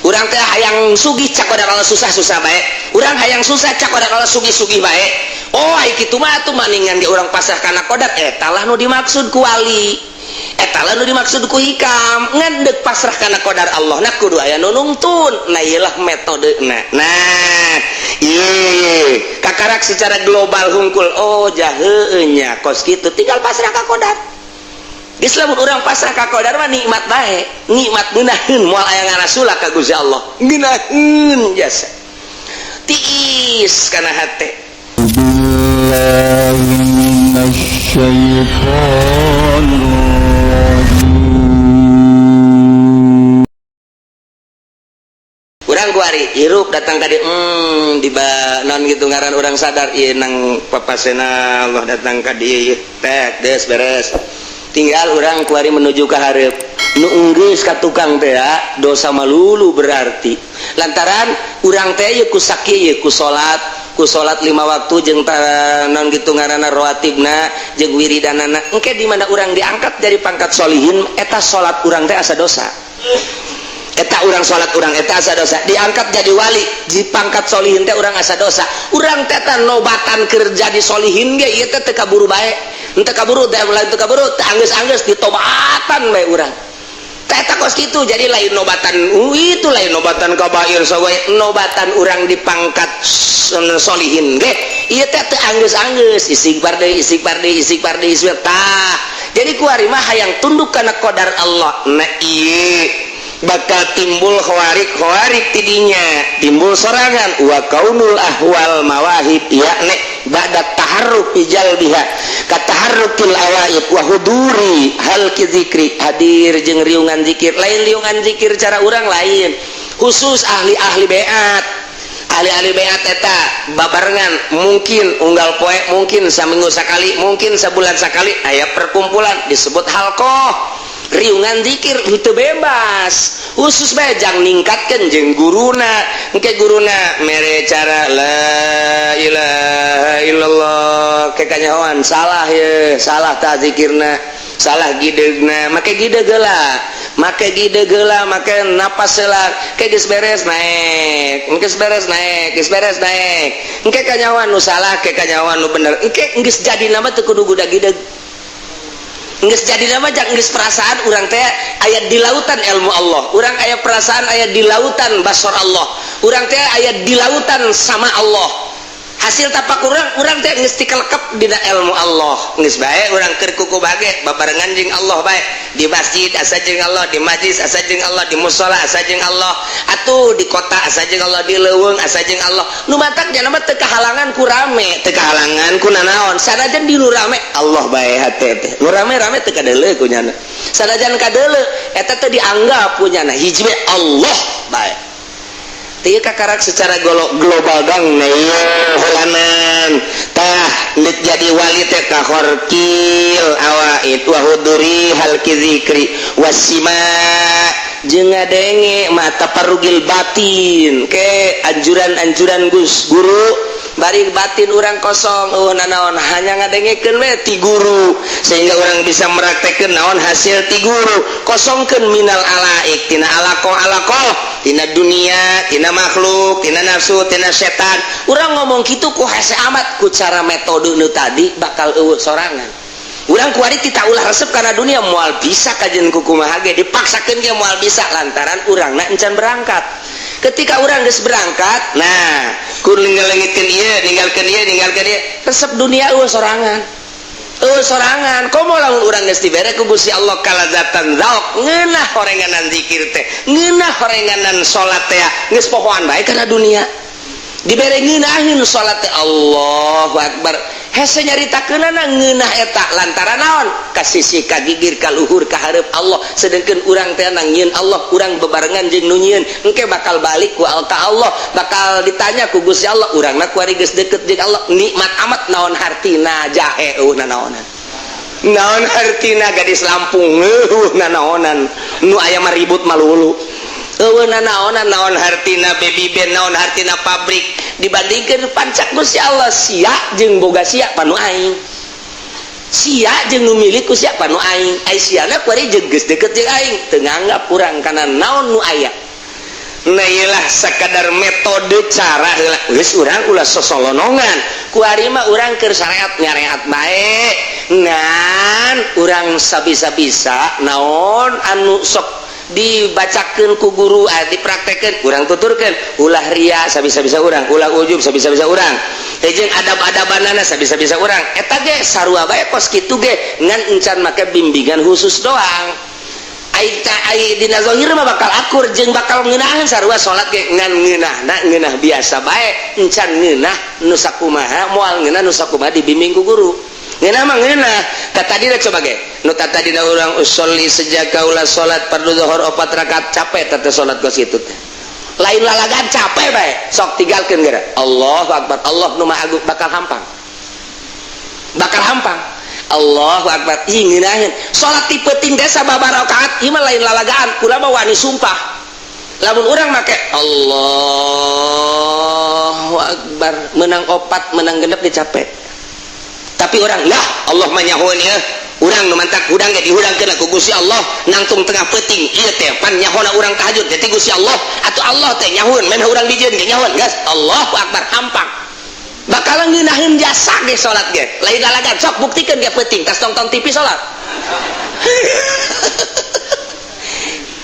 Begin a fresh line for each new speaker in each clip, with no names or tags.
Urang teh hayang sugih, cek qodar Allah susah-susah bae. Urang hayang susah, cek qodar Allah sugih-sugih bae. Oh, ai kitu mah atuh maningan ge urang pasrah kana qodar. Eta lah nu dimaksud ku wali, eta lah nu dimaksud ku hikam. Ngan deuk pasrah kana qodar Allah na kudu aya nu nungtun. Nah, ieu lah metodena. Nah, ieu kakarak secara global hungkul. Oh, jaheun nya, kos kitu tinggal pasrah ka qodar. Geus, lamun urang pasrah ka qodar mah nikmat bae, nikmat ngeunaheun, moal aya ngarasula ka Gusti Allah. Ngeunaheun jasa. Tiis kana hate.
بالله من الشيطان الرجيم.
Urang kuari hirup datang ka dieu, di non gitu ngaran urang sadar ieu nang papasena Allah datang ka dieu ieu tek geus beres. Tinggal urang kuari menuju ka hareup. Nu enggeus ka tukang teh ya, dosa malulu berarti. Lantaran urang teh ieu ku sakieu ieu ku salat lima waktu jeung non gitu ngaranna rawatibna jeung wiridanana. Engke di mana urang diangkat dari pangkat solihin, eta salat urang teh asa dosa. Eta urang salat urang eta asa dosa. Diangkat jadi wali di pangkat solihin teh urang asa dosa. Urang teh teh nobatan kerja di solihin ge ieu teh teu kaburu bae, teu kaburu teh, lain teu kaburu teh, anggeus-anggeus ditobatan bae urang teh. Eta kos kitu. Jadi lain nobatan itu, lain nobatan kabair sawae. Nobatan urang di pangkat solihin ge ieu teh teu anggeus-anggeus, istighfar deui, istighfar deui, istighfar deui, istighfar. Tah, jadi kuari mah hayang tunduk kana qadar Allah. Nah, ieu bakal timbul khawarik khawarik tidinya timbul sorangan wa kaunul ahwal mawahib, yakni ba'da taharruk biha kataharrukil awaib wa huduri halqi zikri, hadir jeung riungan zikir. Lain riungan zikir cara urang lain, khusus ahli-ahli beat. Ahli-ahli beat eta babarengan, mungkin unggal poe, mungkin saminggu sekali, mungkin sebulan sekali aya perkumpulan disebut halqoh riungan zikir. Itu bebas, khusus bae jang ningkatkeun jeung guruna. Engke guruna mere cara la ilaha illallah, ke kanyahoan salah ye, salah ta zikirna, salah gidegna. Make gideg heula, make gideg heula, make napas heula. Ke geus beres naik, geus beres naik, geus beres naik. Engke kanyahoan nu salah, ke kanyahoan nu bener. Engke geus jadi nama teu kudu guda gideg. Geus jadi nama jang geus perasaan urang teh aya di lautan ilmu Allah, urang aya perasaan aya di lautan basor Allah, urang teh aya di lautan sama Allah. Hasil tapak urang, urang teh geus tikelekep dina ilmu Allah. Geus bae urang keur kuku bage babarengan jeung Allah bae. Di masjid asa jeung Allah, di majlis asa jeung Allah, di musola asa jeung Allah, atuh di kota asa jeung Allah, di leuweung asa jeung Allah. Nu matak nya mah teu kahalangan ku rame, teu kahalangan ku nanaon. Sanajan di nu rame Allah bae hate teh, nu rame-rame teu kadeuleu ku nyana. Sanajan kadeuleu eta teh dianggap ku nyana hiji we, Allah bae. Teu kakarak secara global dong. Nah, hulanan tah nek jadi wali teh kahorkil awaid wa huduri halqi zikri wasima jeung ngadenge mata parugil batin ke anjuran-anjuran Gus guru. Bari batin urang kosong, oh nanaon, hanya ngadengekeun we ti guru sehingga orang bisa meraktekeun naon hasil ti guru. Kosongkeun minal alaik, tina alaqo alaqo, tina dunia, tina makhluk, tina nafsu, tina setan. Urang ngomong kitu ku hese amat, ku cara metode nu tadi bakal eueuh sorangan. Urang kuari tita ulah resep karena dunia moal bisa kajen kukumaha ge, dipaksakeun ge moal bisa, lantaran urangna encan berangkat. Ketika urang geus berangkat, nah, ku ninggalkeun ieu, ninggalkeun ieu, ninggalkeun ieu, resep dunia eueuh sorangan, eueuh sorangan. Komo lamun urang geus dibere ku Gusti Allah kalazatan zauk, ngeunah horenganan zikir teh, ngeunah horenganan salat teh, geus pohoan bae kana dunia. Dibere ngeunaheun salat teh, Allahu akbar, hese nyaritakeunana ngeunah eta. Lantaran naon? Ka sisi ka gigir, ka luhur, ka hareup Allah. Sedengkeun urang teh nang nyieun Allah, urang bebarengan jeung nu nyieun. Engke bakal balik ku ka Allah, bakal ditanya ku Gusti Allah. Urangna kuari geus deket jeung Allah, nikmat amat. Naon hartina jahe? Eueuh nanaonan. Naon hartina gadis Lampung? Eueuh nanaonan. Nu aya mah ribut malulu, eueuh nanaonan. Naon hartina baby band? Naon hartina pabrik dibandingkan pancak Gusti Allah? Sia jeung boga sia panu aing, sia jeung nu milik ku sia panu aing. Ai siana kuari jeung geus deket jeung aing, teu nganggap urang kana naon nu aya. Nah iyalah sekadar metode cara heula geus urang ulah sosolonongan kuari mah urang keur syariat nyareat bae ngan urang sabisa-bisa naon anu sok dibacakeun ku guru, dipraktekeun urang tuturkeun, ulah ria sabisa-bisa urang, ulah ujub sabisa-bisa urang, jeung adab-adabanana sabisa-bisa urang. Eta ge sarua bae kos kitu ge, ngan encan make bimbingan khusus doang. Ai dina zahir mah bakal akur jeung bakal ngeunaheun sarua salat ge, ngan ngeunahna ngeunah biasa bae, encan ngeunah nu sakumaha, moal ngeunah nu sakumaha dibimbing ku guru. Ngeunah mah ngeunah ka tadina. Coba ge nu tadina urang usolli sejak kaula salat fardu zuhur 4 rakaat, capek teh salat kos kitu teh, lain lalagan, capek bae. Sok tinggalkeun geura, Allahu akbar, Allah nu Maha Agung, bakal hampang, bakal hampang. Allahu akbar, ih ngeunaheun salat ti peuting teh sababaraha rakaat. Ieu mah lain lalagaan, kula mah wani sumpah lamun urang make Allahu akbar menang opat, menang genep ge capek. Tapi orang lah, Allah mah nyahoeun ieu urang nu mantak hudang ge dihudangkeun ku Gusti Allah nangtung tengah peuting ieu teh pan nyahona urang tahajud teh ti Gusti Allah atuh. Allah teh nyahoeun men urang dijieun ge nyahoeun geus, Allahu akbar, hampang, bakalan ngeunaheun jasa ge salat ge, lain lalagan. Sok buktikeun ge peuting tas nonton TV salat.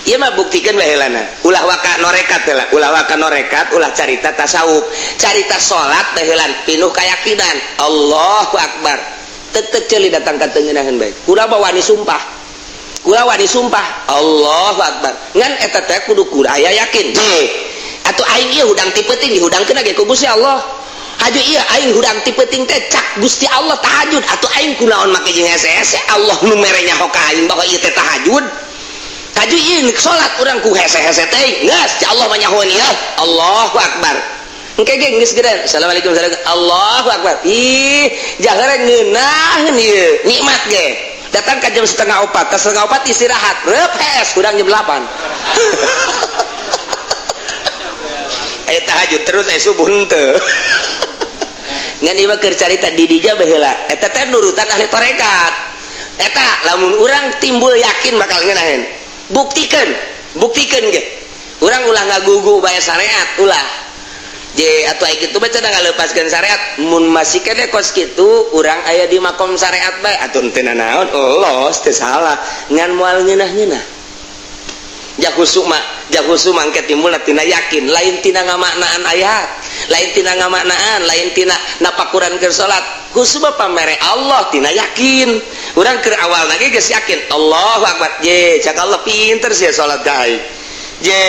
Ieu mah buktikeun bae heulana, ulah waka norekat heula, ulah waka norekat, ulah carita tasawuf, carita salat bae heulan pinuh kayakinan. Allahu akbar, tek ceuli datang ka teu ngeunaheun bae. Kula mah wani sumpah, kula wani sumpah, Allahu akbar. Ngan eta teh kudu aya yakin atuh aing ieu hudang ti peuting dihudangkeun ge ku Gusti Allah. Haju iya aing hudang ti peuting teh cak Gusti Allah tahajud atuh, aing kunaon make jeung hese-hese? Allah nu mere nyaho ka aing bahwa ieu teh tahajud. Haju ieu salat urang ku hese-hese teh, geus cak Allah mah nyahoeun ieu. Allahu akbar, engke ge geus gede, assalamualaikum, assalamualaikum, Allahu akbar, ih jahara ngeunaheun ieu nikmat ge. Datang ka jam 3.30, ka 3.30 istirahat, reup hes hudang jam 8. Aya tahajud terus, aya subuh henteu. Ngan ieu mah keur carita di dija baheula eta teh nurutan ahli tarekat. Eta lamun urang timbul yakin bakal ngeunaheun. Buktikeun, buktikeun ge urang ulah ngagugu bae syariat, ulah je atuh aya kitu bae cenah ngaleupaskeun syariat. Mun masih kene kos kitu urang aya di makom syariat bae atuh henteu nanaon, los teu salah, ngan moal ngeunah-ngeunah. Jahusu mangke timbul tina yakin, lain tina ngamaknaan ayat, lain tina ngamaknaan, lain tina napakuran keur salat. Khusu mah pamere Allah tina yakin. Urang keur awal lagi geus yakin, Allahu akbar, je cak Allah pinter sia salat ka aing. Je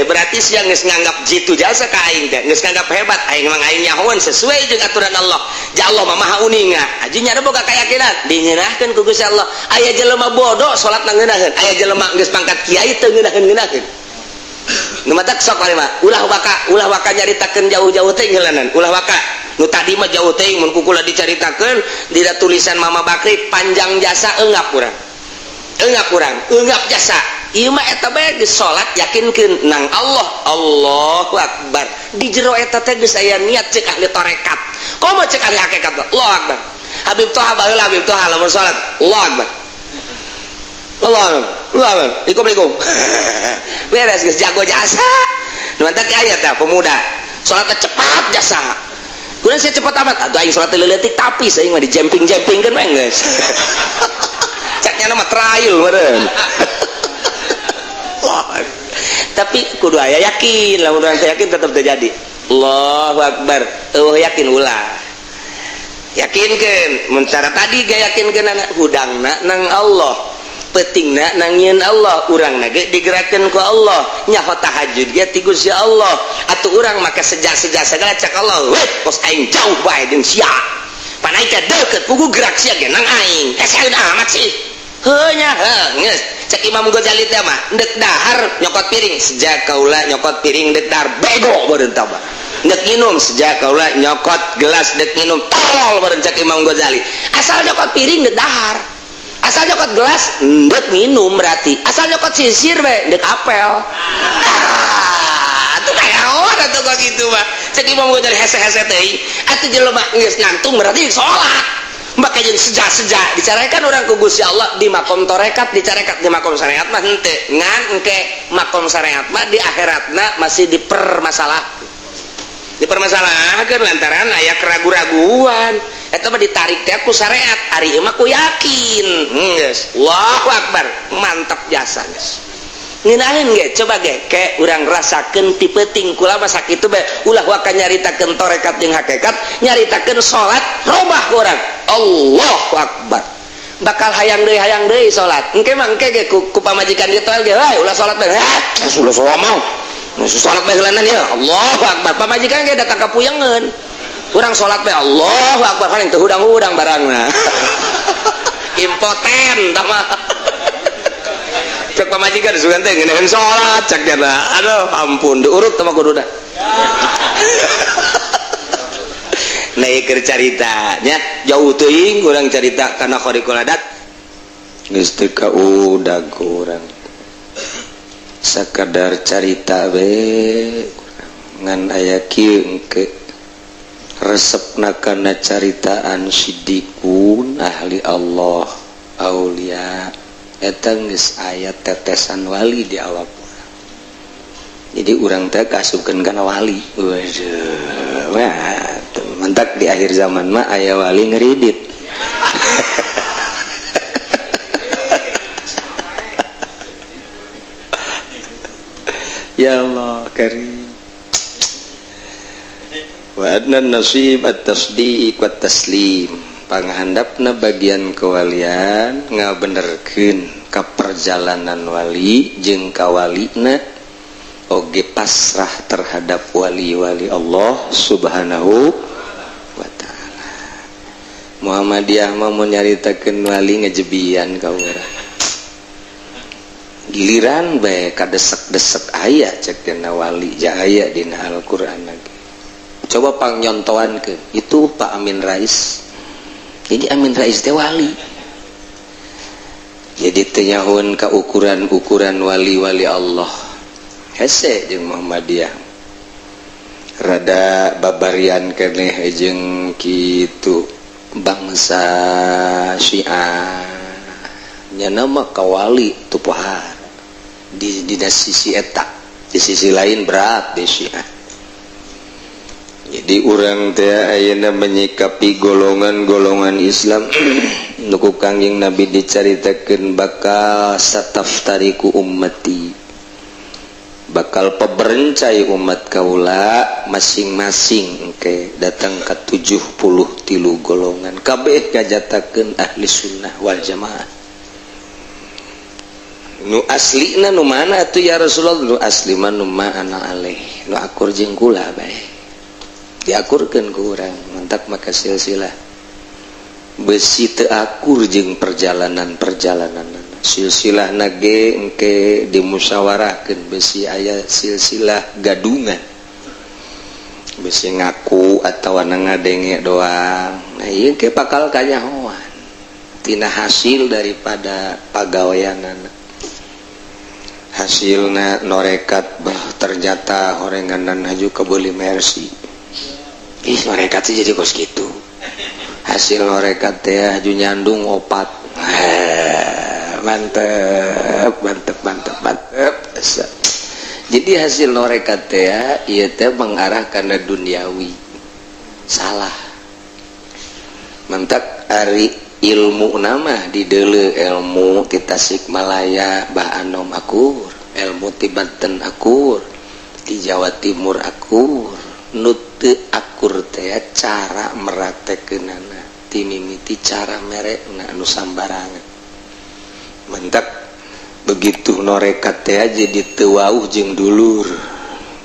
berarti sia geus nganggap jitu jasa ka aing teh, geus nganggap hebat aing mah, aing nyahoeun sesuai jeung aturan Allah. Ja Allah mah maha uninga, aji nya boga keyakinan dingeunahkeun ku Gusti Allah. Aya jelema bodoh salat ngeunaheun, aya jelema geus pangkat kiai teu ngeunaheun-ngeunaheun. Nu matak sok mah ulah waka, ulah waka nyaritakeun jauh-jauh teh ngeulanan, ulah waka nu tadi mah jauh teh. Mun kukula dicaritakeun dina tulisan Mama Bakri panjang jasa, enggap urang, enggap urang, enggap jasa. Ieu mah eta bae geus salat yakinkeun nang Allah, Allahu akbar, di jero eta teh geus aya niat cek ahli tarekat, komo cek ahli hakikat. Allahu akbar. Habib Toha baheula, Habib Toha lamun salat, Allahu akbar, Allah akbar, Allah akbar, ikum beres, geus jago jasa. Nu mantak aya teh pemuda salat cepat jasa. Kunaon sia cepat amat atuh? Aing salat leutik tapi saya mah di jumping-jumpingkeun we geus. Caknya nama trial meureun. Tapi kudu aya yakin, lamun urang teu yakin tetep terjadi. Allahu akbar, eueuh yakin ulah. Yakinkeun mun cara tadi ge yakinkeun anak hudangna nang Allah, peutingna nang nyieun Allah, urangna ge digerakkeun ku Allah, nyaho tahajud ge ti Gusti Allah. Atuh urang maka seja-seja segala cak Allah, weh kos aing jauh bae jeung sia, pan aing teh deukeut pugu gerak sia ge nang aing hese amat sih. Heuh nya heuh geus cek Imam Ghazali teh mah ndek dahar nyokot piring, sejak kaula nyokot piring ndek dahar, bego beureun tah. Ndek minum, sejak kaula nyokot gelas ndek minum, tolol beureun. Cek Imam Ghazali asal nyokot piring ndek dahar, asal nyokot gelas ndek minum, berarti asal nyokot sisir we ndek apel. Ah atuh kayak orang atuh kok gitu mah. Cek Imam Ghazali hese-hese teuing atuh jelema geus ngantung berarti salat. Maka jeung seja-seja dicarekan urang ku Gusti Allah di makom torekat, dicarekat di makom syariat mah henteu. Ngan engke makom syariat mah di akhiratna masih dipermasalah. Dipermasalahkeun lantaran aya keragu-raguan. Eta mah ditarik teh ku syariat, ari ieu mah ku yakin. Geus. Allahu akbar, mantap jasa geus. Ngeunaheun ge, coba ge ke urang rasakeun ti peuting kula mah sakitu bae, ulah waka nyaritakeun torekat jeung hakikat, nyaritakeun salat robah ku urang. Allahu akbar. Bakal hayang deui salat. Engke mah engke ge ku pamajikan dieu ge, "Weh, ulah salat bae." Ah, ulah salat mau. Salat bae heulanan ya. Allahu akbar. Pamajikan ge datang ka puyengeun. Urang salat bae Allahu akbar paling teu hudang-hudang barangna. Impoten tah mah. Cek pamajikan sugan teh ngeunaheun salat cek jana. Aduh, ampun diurut teh mah kudu dah. Nah, ieu keur carita nya jauh teuing urang carita kana khariqul adat. Geus teu kaudag urang. Sakadar carita we ngan aya kieu engke resepna kana caritaan siddiqun ahli Allah aulia eta geus aya tetesan wali di awak urang. Jadi urang teh kasupkeun kana wali. Waduh, wah, mantak di akhir zaman mah aya wali ngeridit. Ya Allah karim. Wa adna nasib at-tasdiq wa taslim. Panghandapna bagian kewalian ngabenerkeun ka perjalanan wali jeung kawalina oge pasrah terhadap wali-wali Allah Subhanahu wa taala. Muhammadiyah mah mun nyaritakeun wali ngejebian ka urang. Giliran bae kadesek-desek aya cek dina wali jaya dina Al-Qur'an lagi. Coba pangnyontoankeun itu Pak Amin Rais. Jadi Amin Rais teh wali. Jadi teu nyahoeun ka ukuran-ukuran wali-wali Allah. Hese jeung Muhammadiyah. Rada babarian keneh jeung kitu bangsa Syiah. Nya mah ka wali teu pohara. Di sisi eta, di sisi lain berat di Syiah. Jadi urang teh ayeuna menyikapi golongan-golongan Islam nu ku Kangjeng Nabi dicaritakeun bakal sataftariku ummati, bakal peberencai umat kaula masing-masing engke datang ka 73 golongan kabeh ngajatakeun ahli sunnah wal jamaah. Nu aslina nu mana atuh ya Rasulullah? Nu asli mah nu ma ana alaih, nu akur jeung kula bae. Diakurkeun ku urang, mantak maka silsilah besi teu akur jeung perjalanan-perjalanan. Silsilah nage engke dimusyawarahkeun besi aya silsilah gadungan. Besi ngaku atawa ngadenge doang. Nah ieu ge bakal kanyahoan tina hasil daripada pagaweanana. Hasilna norekat bah ternyata horenganan haju kebeuli Mercy. Ih norekat sih jadi kos gitu. Hasil norekat teh haju nyandung opat. Mantep, mantep, mantep, mantep. Jadi hasil norekat teh ieu teh mengarah kana duniawi. Salah. Mantak ari ilmu nama di deuleu ilmu ti Tasikmalaya Bah Anom akur, ilmu ti Banten akur, ti Jawa Timur akur. Nu teu akur teh cara meraktekeunana, ti mimiti cara merekna anu sambarangan. Mentak begitu norekat teh jadi teu wauh jeung dulur,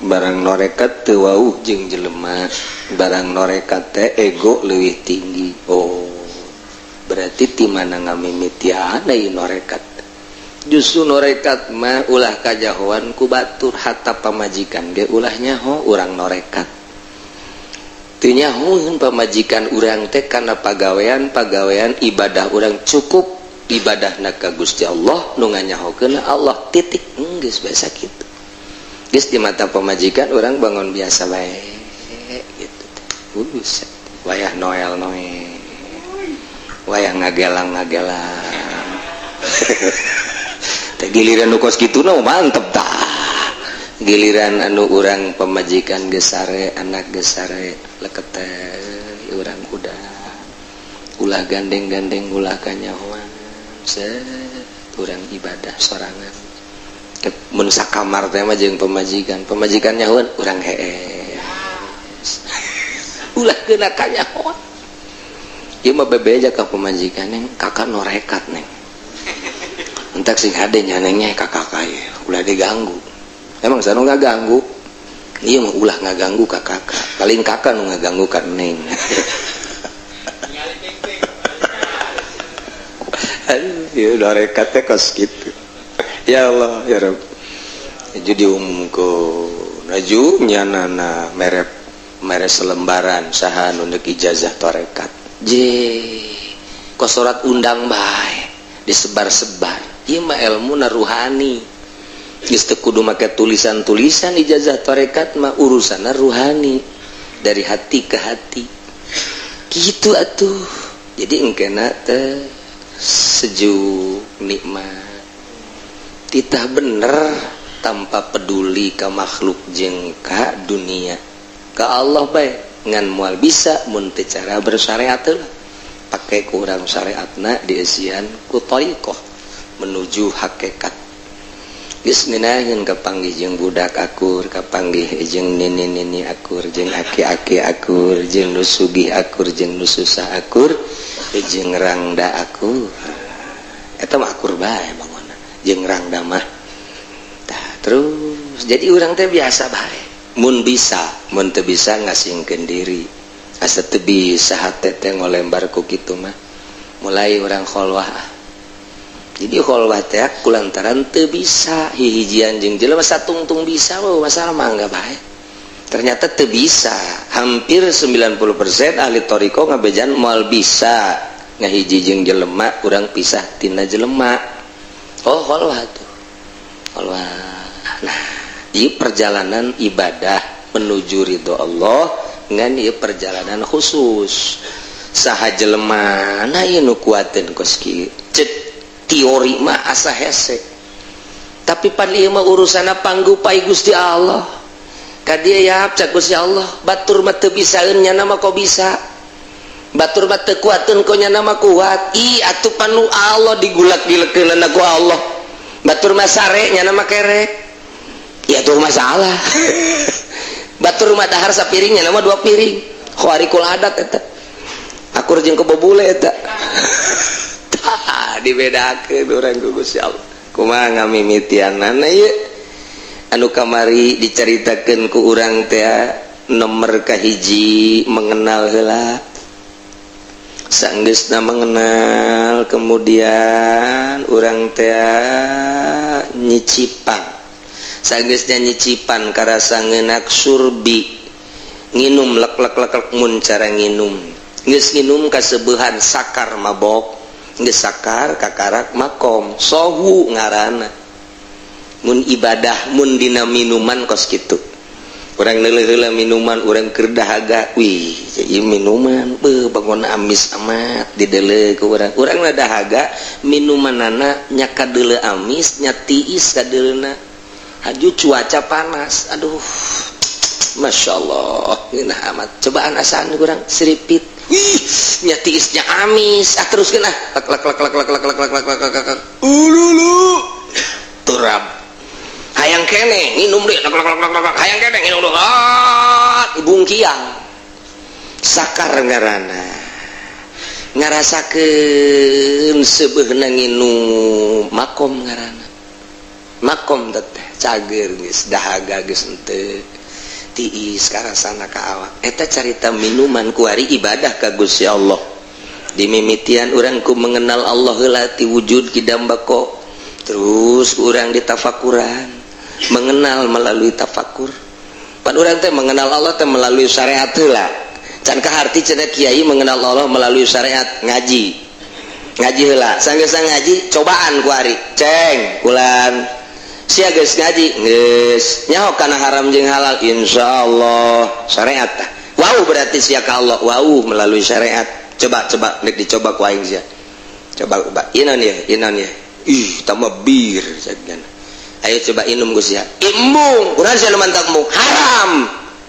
barang norekat teu wauh jeung jelema, barang norekat teh ego leuwih tinggi. Oh, berarti ti mana ngamimitian ieu norekat? Justru norekat mah ulah kajahoan ku batur, hatta pamajikan ge ulah nyaho urang norekat. Teu nyahoeun pamajikan urang teh kana pagawean-pagawean ibadah urang cukup ibadahna ka Gusti Allah nu nganyahokeun Allah titik geus biasa kitu. Geus di mata pamajikan urang bangun biasa bae gitu teh. Buset, wayah Noel Noel. Wayang ngagelang ngagelang teh, giliran nu kos kitu nu mantep tah. Giliran anu urang pemajikan geus sare, anak geus sare, leket teh urang udah ulah gandeng-gandeng, ulah kanyahoan, set urang ibadah sorangan. Mun sakamar teh mah jeung pemajikan, pemajikan nyahoan, urang hees, ulah kena kanyahoan. Ieu mah bebeja ka pemajikan, "Neng, kakak norekat, Neng." Entak sing hade nya, Nengnya, kakak kaya ulah diganggu. Emang sana nggak ganggu? Iya mah ulah nggak ganggu ka kakak, paling kakak nu ngaganggu ka Neng. Aduh, ya udah rekatnya kos gitu. Ya Allah, ya Rabb. Jadi umumkeun laju nyanana mere mere selembaran, saha nu neuk ijazah tarekat je kos surat undang bae disebar-sebar. Ieu mah ilmu na ruhani, geus teu kudu make tulisan-tulisan. Ijazah tarekat mah urusanna ruhani, dari hati ke hati gitu atuh. Jadi engkena teh sejuk, nikmat, titah bener, tanpa peduli ke makhluk jeung ka dunia, ke Allah bae. Ngan moal bisa mun teu cara bersyariat lah, pake kurang syariatna dieusian ku thariqah menuju hakikat. Geus ngeunaheun kapanggih jeung budak akur, kapanggih jeung nini-nini akur, jeung aki-aki akur, jeung nu sugih akur, jeung nu susah akur, jeung rangda akur. Eta mah akur bae bangunna jeung rangda mah. Tah, terus jadi urang teh biasa bae mun bisa, mun teu bisa ngasingkeun diri. Asa teu bisa hate teh ngolembar ku kitu mah, mulai urang kholwah. Jadi kholwah teh kulantaran teu bisa hihijian jeung jelema satungtung bisa. Oh, masalah mah enggak bae, ternyata teu bisa. Hampir 90% ahli thariqah ngabejan moal bisa ngahiji jeung jelema, urang pisah tina jelema. Oh, kholwah tuh, kholwah. Nah, ieu perjalanan ibadah menuju ridho Allah, ngan ieu perjalanan khusus saha jelema. Nah, ieu nu kuateun kos kieu, cek teori mah asa hese, tapi pan ieu mah urusanna panggupai Gusti Allah ka dieu ya. Cak Gusti Allah, batur mah teu bisaeun, nyana mah kok bisa, batur mah teu kuateun, kok nyana mah kuat. Ih atuh, panu Allah digulak-gilekeunana ku Allah. Batur mah sare, nyana mah kerek ya, tuh masalah. Batur mah dahar sapiring, nyana mah dua piring. Khawarikul adat eta, akur jeung kebo bule eta. Tah, dibedakeun urang ku Gusti Allah. Kumaha ngamimitianana ieu anu kamari dicaritakeun ku urang teh? Nomor kahiji, mengenal heula. Sanggeusna mengenal, kemudian urang teh nyicipan. Sanggeusna nyicipan, karasa ngeunak surbi, nginum lek lek lek lek. Mun cara nginum, geus nginum kaseubehan, sakar, mabok. Geus sakar, kakarak makom sohu ngaranna. Mun ibadah, mun dina minuman kos kitu, urang neuleuh heula minuman urang keur dahaga. Wih, ieu minuman beuh bangun amis amat. Dideuleu ku urang, urang dahaga minumanana nya kadeuleu amis nya tiis kadeleuna. Haju cuaca panas, aduh, Masya Allah, ngeunah amat. Cobaan asaan kurang seripit. Wih, nya tiisnya amis. Ah, teruskeun ah, lek lek lek lek lek lek lek lek lek lek lek lek, ululu, turab, hayang kene nginum deh, lek lek lek lek, hayang kene nginum deh. Ah, bungkiang, sakar ngaranna, ngarasakeun seubeuhna nginum makom ngaranna. Makom teh cager, geus dahaga geus henteu tiis karasana ka awak. Eta carita minuman. Kuari ibadah ka Gusti Allah, dimimitian urang ku mengenal Allah heula ti wujud kidam bako. Terus urang ditafakuran, mengenal melalui tafakur. Pan urang teh mengenal Allah teh melalui syariat heula. Can kaharti cenah kiai mengenal Allah melalui syariat. Ngaji, ngaji heula. Sanggeus ngaji, cobaan kuari, ceng kulan sia geus ngaji, geus nyaho kana haram jeung halal, insyaallah syariat tah. Wow, berarti sia ka Allah wow melalui syariat. Coba coba nek dicoba ku aing sia. Coba coba ieu naon ieu? Ieu naon ieu? Ih, tambah bir cek. Ayo coba inum ku sia. Embung, kunaon sia nu mantak embung? Haram.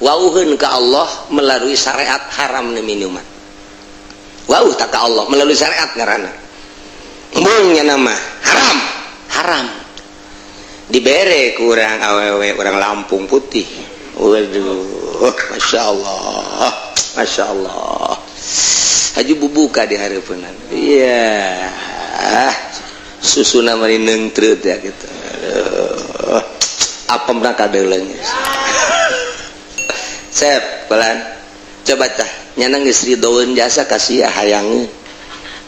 Wauheun ka Allah melalui syariat, haram nu minuman. Wauh tak ka Allah melalui syariat ngaranna. Embung nya nama haram. Haram. Dibere ku urang awewe orang Lampung putih. Waduh, Masya Allah, Masya Allah. Haji bubuka di hareupeunna. Iya. Susuna mani neungtreut ya gitu. Aduh. Apemna kadeuleng. Sep, pelan. Coba tah, nyana geus ridoeun jasa ka sia hayangeun.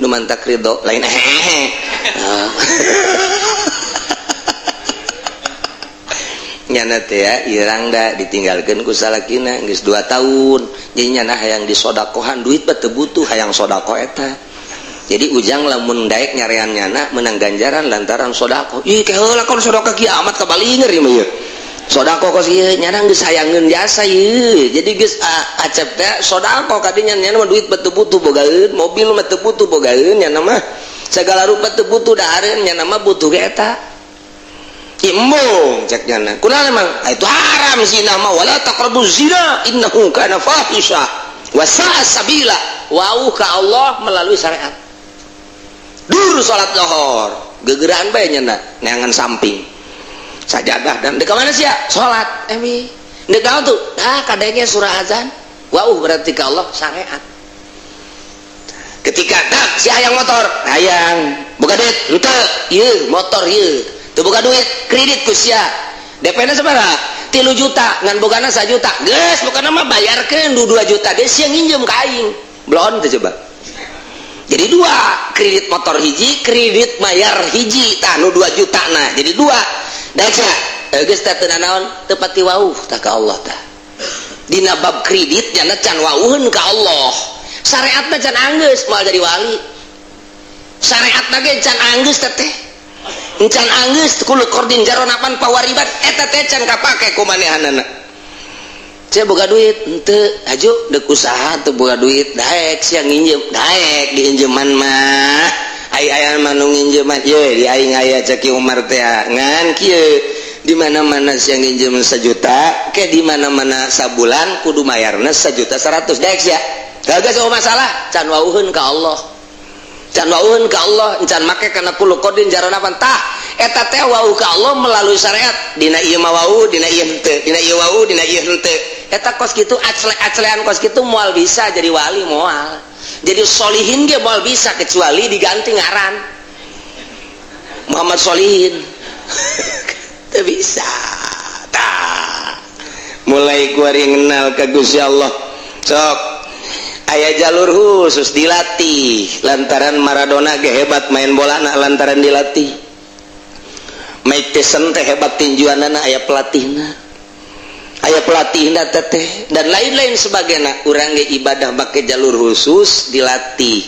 Nu mantak ridho lain hehehe. Nyana teh ya irang da ditinggalkeun ku salakina geus 2 tahun. Jadi nyana hayang disodakohan, duit mah teu butuh, hayang sodako eta. Jadi ujang lamun daek nyarean nyana menang ganjaran lantaran sodako. Ih, keheula kon sodako kiamat kabalinger ieu mah ieu. Sodako kos ieu nyana geus hayangeun jasa ieu. Jadi geus acep teh sodako kadinya, nyana mah duit mah teu butuh bogaeun, mobil mah teu butuh bogaeun, nyana mah segala rupa teu butuh dahareun, nyana mah butuh ge eta. Embung cek nyana. Kunaon emang? Ah, itu haram zina mah, wala taqrabu zina innahu kana fahisha wa sa'a sabila. Wau ka Allah melalui syariat. Dur salat zuhur, gegeraan bae nyana neangan samping. Sajadah dan deuk mana sia? Salat emi. Deuk naon tuh? Ah, kadenge surah azan. Wau berarti ka Allah syariat. Ketika dak si hayang motor, hayang boga duit henteu, ieu motor ieu. Teu boga duit, kredit ku sia. DP-na sabaraha? 3 juta, ngan bogana 1 juta. Geus pokona mah bayarkeun du 2 juta. Geus sia nginjem ka aing. Belon teh coba. Jadi dua, kredit motor hiji, kredit mayar hiji, tah nu 2 juta nah, jadi dua. Daek sia, geus teh teu nanaon, teu pati wauh tah ka Allah tah. Dina bab kredit nyana can wauheun ka Allah. Syariatna can anggeus moal jadi wali. Syariatna ge can anggeus teh teh. Can anggeus kullu qardin jaronapan pawaribat eta teh can kapake ku manehanana. Sia boga duit henteu, haju deuk usaha teu boga duit, daek sia nginjem, daek diinjeman mah. Ai aya mah nu nginjeman, ye di aing aya cek Umar teh ngan kieu di mana-mana sia nginjem 1 juta, ke di mana-mana sabulan kudu mayarna 1.100.000, daek sia. Kagak eueuh masalah, can wauheun ka Allah. Can wauheun ka Allah, can make kana kullu qadin jaronapan tah. Eta teh wau ka Allah melalui syariat. Dina ieu mah wau, dina ieu henteu, dina ieu wau, dina ieu henteu. Eta kos kitu acle-aclean kos kitu moal bisa jadi wali moal. Jadi solihin ge moal bisa kecuali diganti ngaran Muhammad Solihin. Teu bisa. Tah. Mulai kuari ngenal ka Gusti Allah. Sok aya jalur khusus dilatih lantaran Maradona ge hebat main bola na lantaran dilatih. Mike Tyson teh hebat tinjuanana aya pelatihna. Aya pelatihna teteh dan lain-lain sebagainya. Urang ge ibadah make jalur khusus dilatih.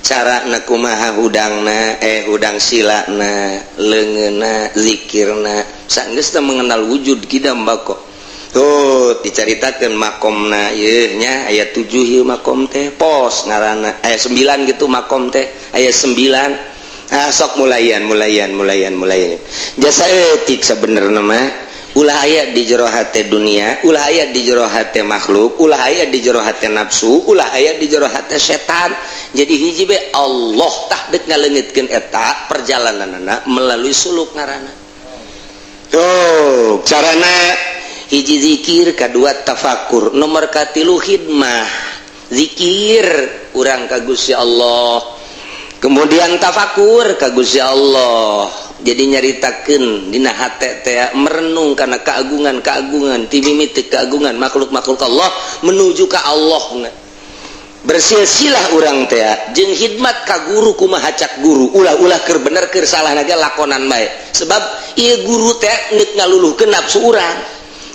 Cara na kumaha hudangna, hudang silana, leungeunna, zikirna. Sanggeus teh mengenal wujud kidam bako. Tuh dicaritakeun makomna ieu nya aya 7 ieu makom teh pos ngaranna aya 9 gitu makom teh aya 9. Ah sok mulayan mulayan mulayan mulayan. Jasa etik sabenerna mah ulah aya di jero hate dunia, ulah aya di jero hate makhluk, ulah aya di jero hate nafsu, ulah aya di jero hate setan. Jadi hiji be Allah tah deuk ngaleungitkeun eta perjalananna melalui suluk ngaranna. Tuh carana hiji zikir, kadua tafakur, nomor katilu khidmah. Zikir urang ka Gusti Allah, kemudian tafakur ka Gusti Allah. Jadi nyaritakeun dina hate teh merenung kana keagungan-keagungan ti mimiti keagungan makhluk-makhluk Allah menuju ka Allah. Bersilsilah urang teh jeung khidmat ka guru kumaha cak guru, ulah-ulah keur bener keur salah ge lakonan bae. Sebab ieu guru teh neuk ngaluluhkeun nafsu urang.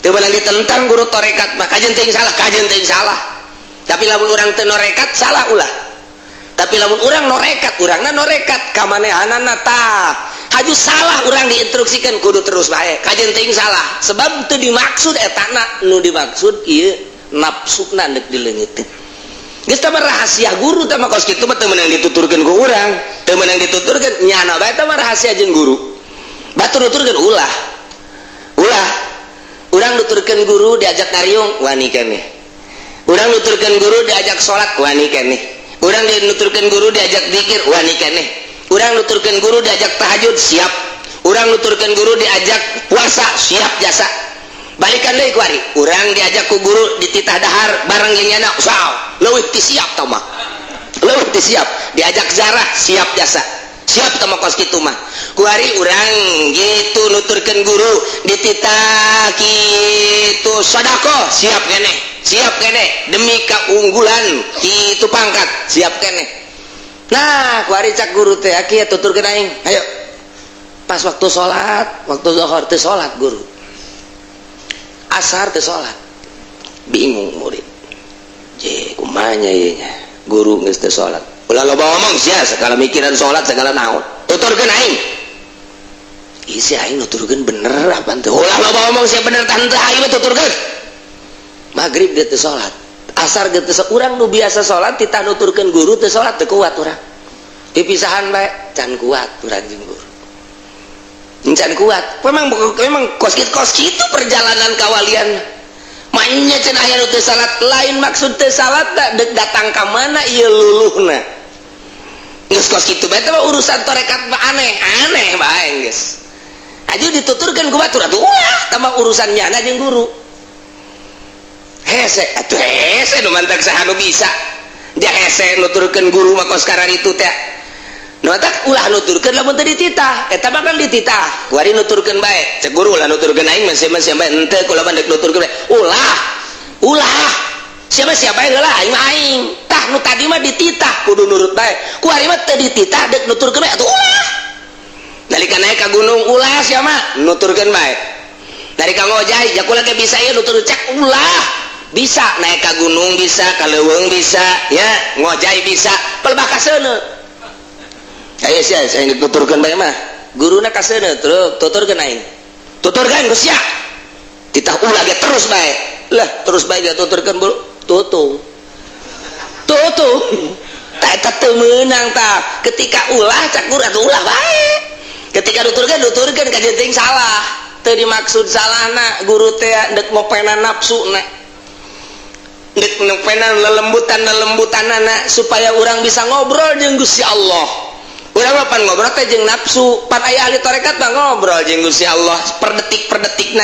Teu meunang ditentang guru tarekat mah, kajen teuing salah, kajen teuing salah. Tapi lamun urang teu norekat salah ulah. Tapi lamun urang norekat, urangna norekat ka manehanana tah. Haju salah urang diinstruksikan kudu terus bae, kajen teuing salah. Sebab teu dimaksud etana, nu dimaksud ieu nafsuna neuk dileungiteun. Geus tah rahasia guru tah mah, kos kitu mah teu meunang dituturkeun ku urang, teu meunang dituturkeun nyana bae. Tah mah rahasia jeung guru. Batur nuturkeun ulah. Ulah. Urang nuturkeun guru diajak ngariung wani keneh. Urang nuturkeun guru diajak salat wani keneh. Urang nuturkeun guru diajak zikir wani keneh. Urang nuturkeun guru diajak tahajud siap. Urang nuturkeun guru diajak puasa siap jasa. Balikan deui kuari, urang diajak ku guru dititah dahar bareng jeung nyana, saw leuwih ti siap tah mah, leuwih ti siap. Diajak zarah siap jasa, siap tah mah kos kitu mah. Kuari urang gitu nuturkeun guru dititah kitu sedekah siap keneh, siap keneh demi keunggulan kitu pangkat siap keneh. Nah, kuari cak guru teh, "Kieu, tuturkeun aing, ayo." Pas waktu sholat, waktu zuhur teu sholat guru, asar teu sholat. Bingung murid je, kumanya ieu nya, guru geus teu sholat. "Ulah loba ngomong sia, segala mikiran sholat segala naon, tuturkeun aing." Isi aing nuturkeun bener apa teu? "Ulah loba ngomong sia, bener tah henteu aing mah tuturkeun." Maghrib dia teu sholat, asar dia teu. Urang nu biasa sholat titah nuturkeun guru teu sholat, teu kuat urang. Dipisahan bae can kuat urang jeung guru, can kuat. Memang memang kos kitu, kos kitu perjalanan kawalian. Mainnya cenah aya nu teu salat, lain maksud teu salat da dek datang ka mana ieu luluhna. Geus kos kitu bae mah urusan tarekat mah aneh aneh bae. Geus aju dituturkeun ku batur atuh ulah, tambah urusan nyana jeung guru. Hese atuh, hese nu mantak saha nu bisa dia hese nuturkeun guru mah kos itu teh. Nu matak ulah nuturkeun lamun teu dititah. Eta mah kan dititah. Kuari nuturkeun bae. Cek guru, "Ulah nuturkeun aing mah, siapa siapa henteu, kula mah dek nuturkeun bae." Ulah. Ulah. Siapa siapa heula, aing mah aing. Tah, nu tadi mah dititah kudu nurut bae. Kuari mah teu dititah dek nuturkeun bae atuh ulah. Nalika naik ka gunung, ulah sia mah nuturkeun bae. Nalika ngojay, ya kula ge bisa ieu nutur, cek ulah. Bisa naik ka gunung bisa, ka leuweung bisa, ya ngojay bisa, pelbah kaseuneu. Ayo sia, saya tuturkeun bae mah. Guruna kaseuneu, terus tuturkeun aing. Tuturkeun geus sia. Titah ulah ge terus bae. Lah, terus bae ge tuturkeun buru. Tutung. Tutung. Tak eta teu meunang tah. Ketika ulah cak guru atuh ulah bae. Ketika nuturkeun, nuturkeun ka teuing salah. Teu dimaksud salahna guru teh dek ngopenan nafsu na. Dek ngopenan lelembutan lelembutanana supaya orang bisa ngobrol jeung Gusti Allah. Urang mah pan ngobrol teh jeung nafsu, pan aya ahli tarekat mah ngobrol jeung Gusti Allah per detik per detikna.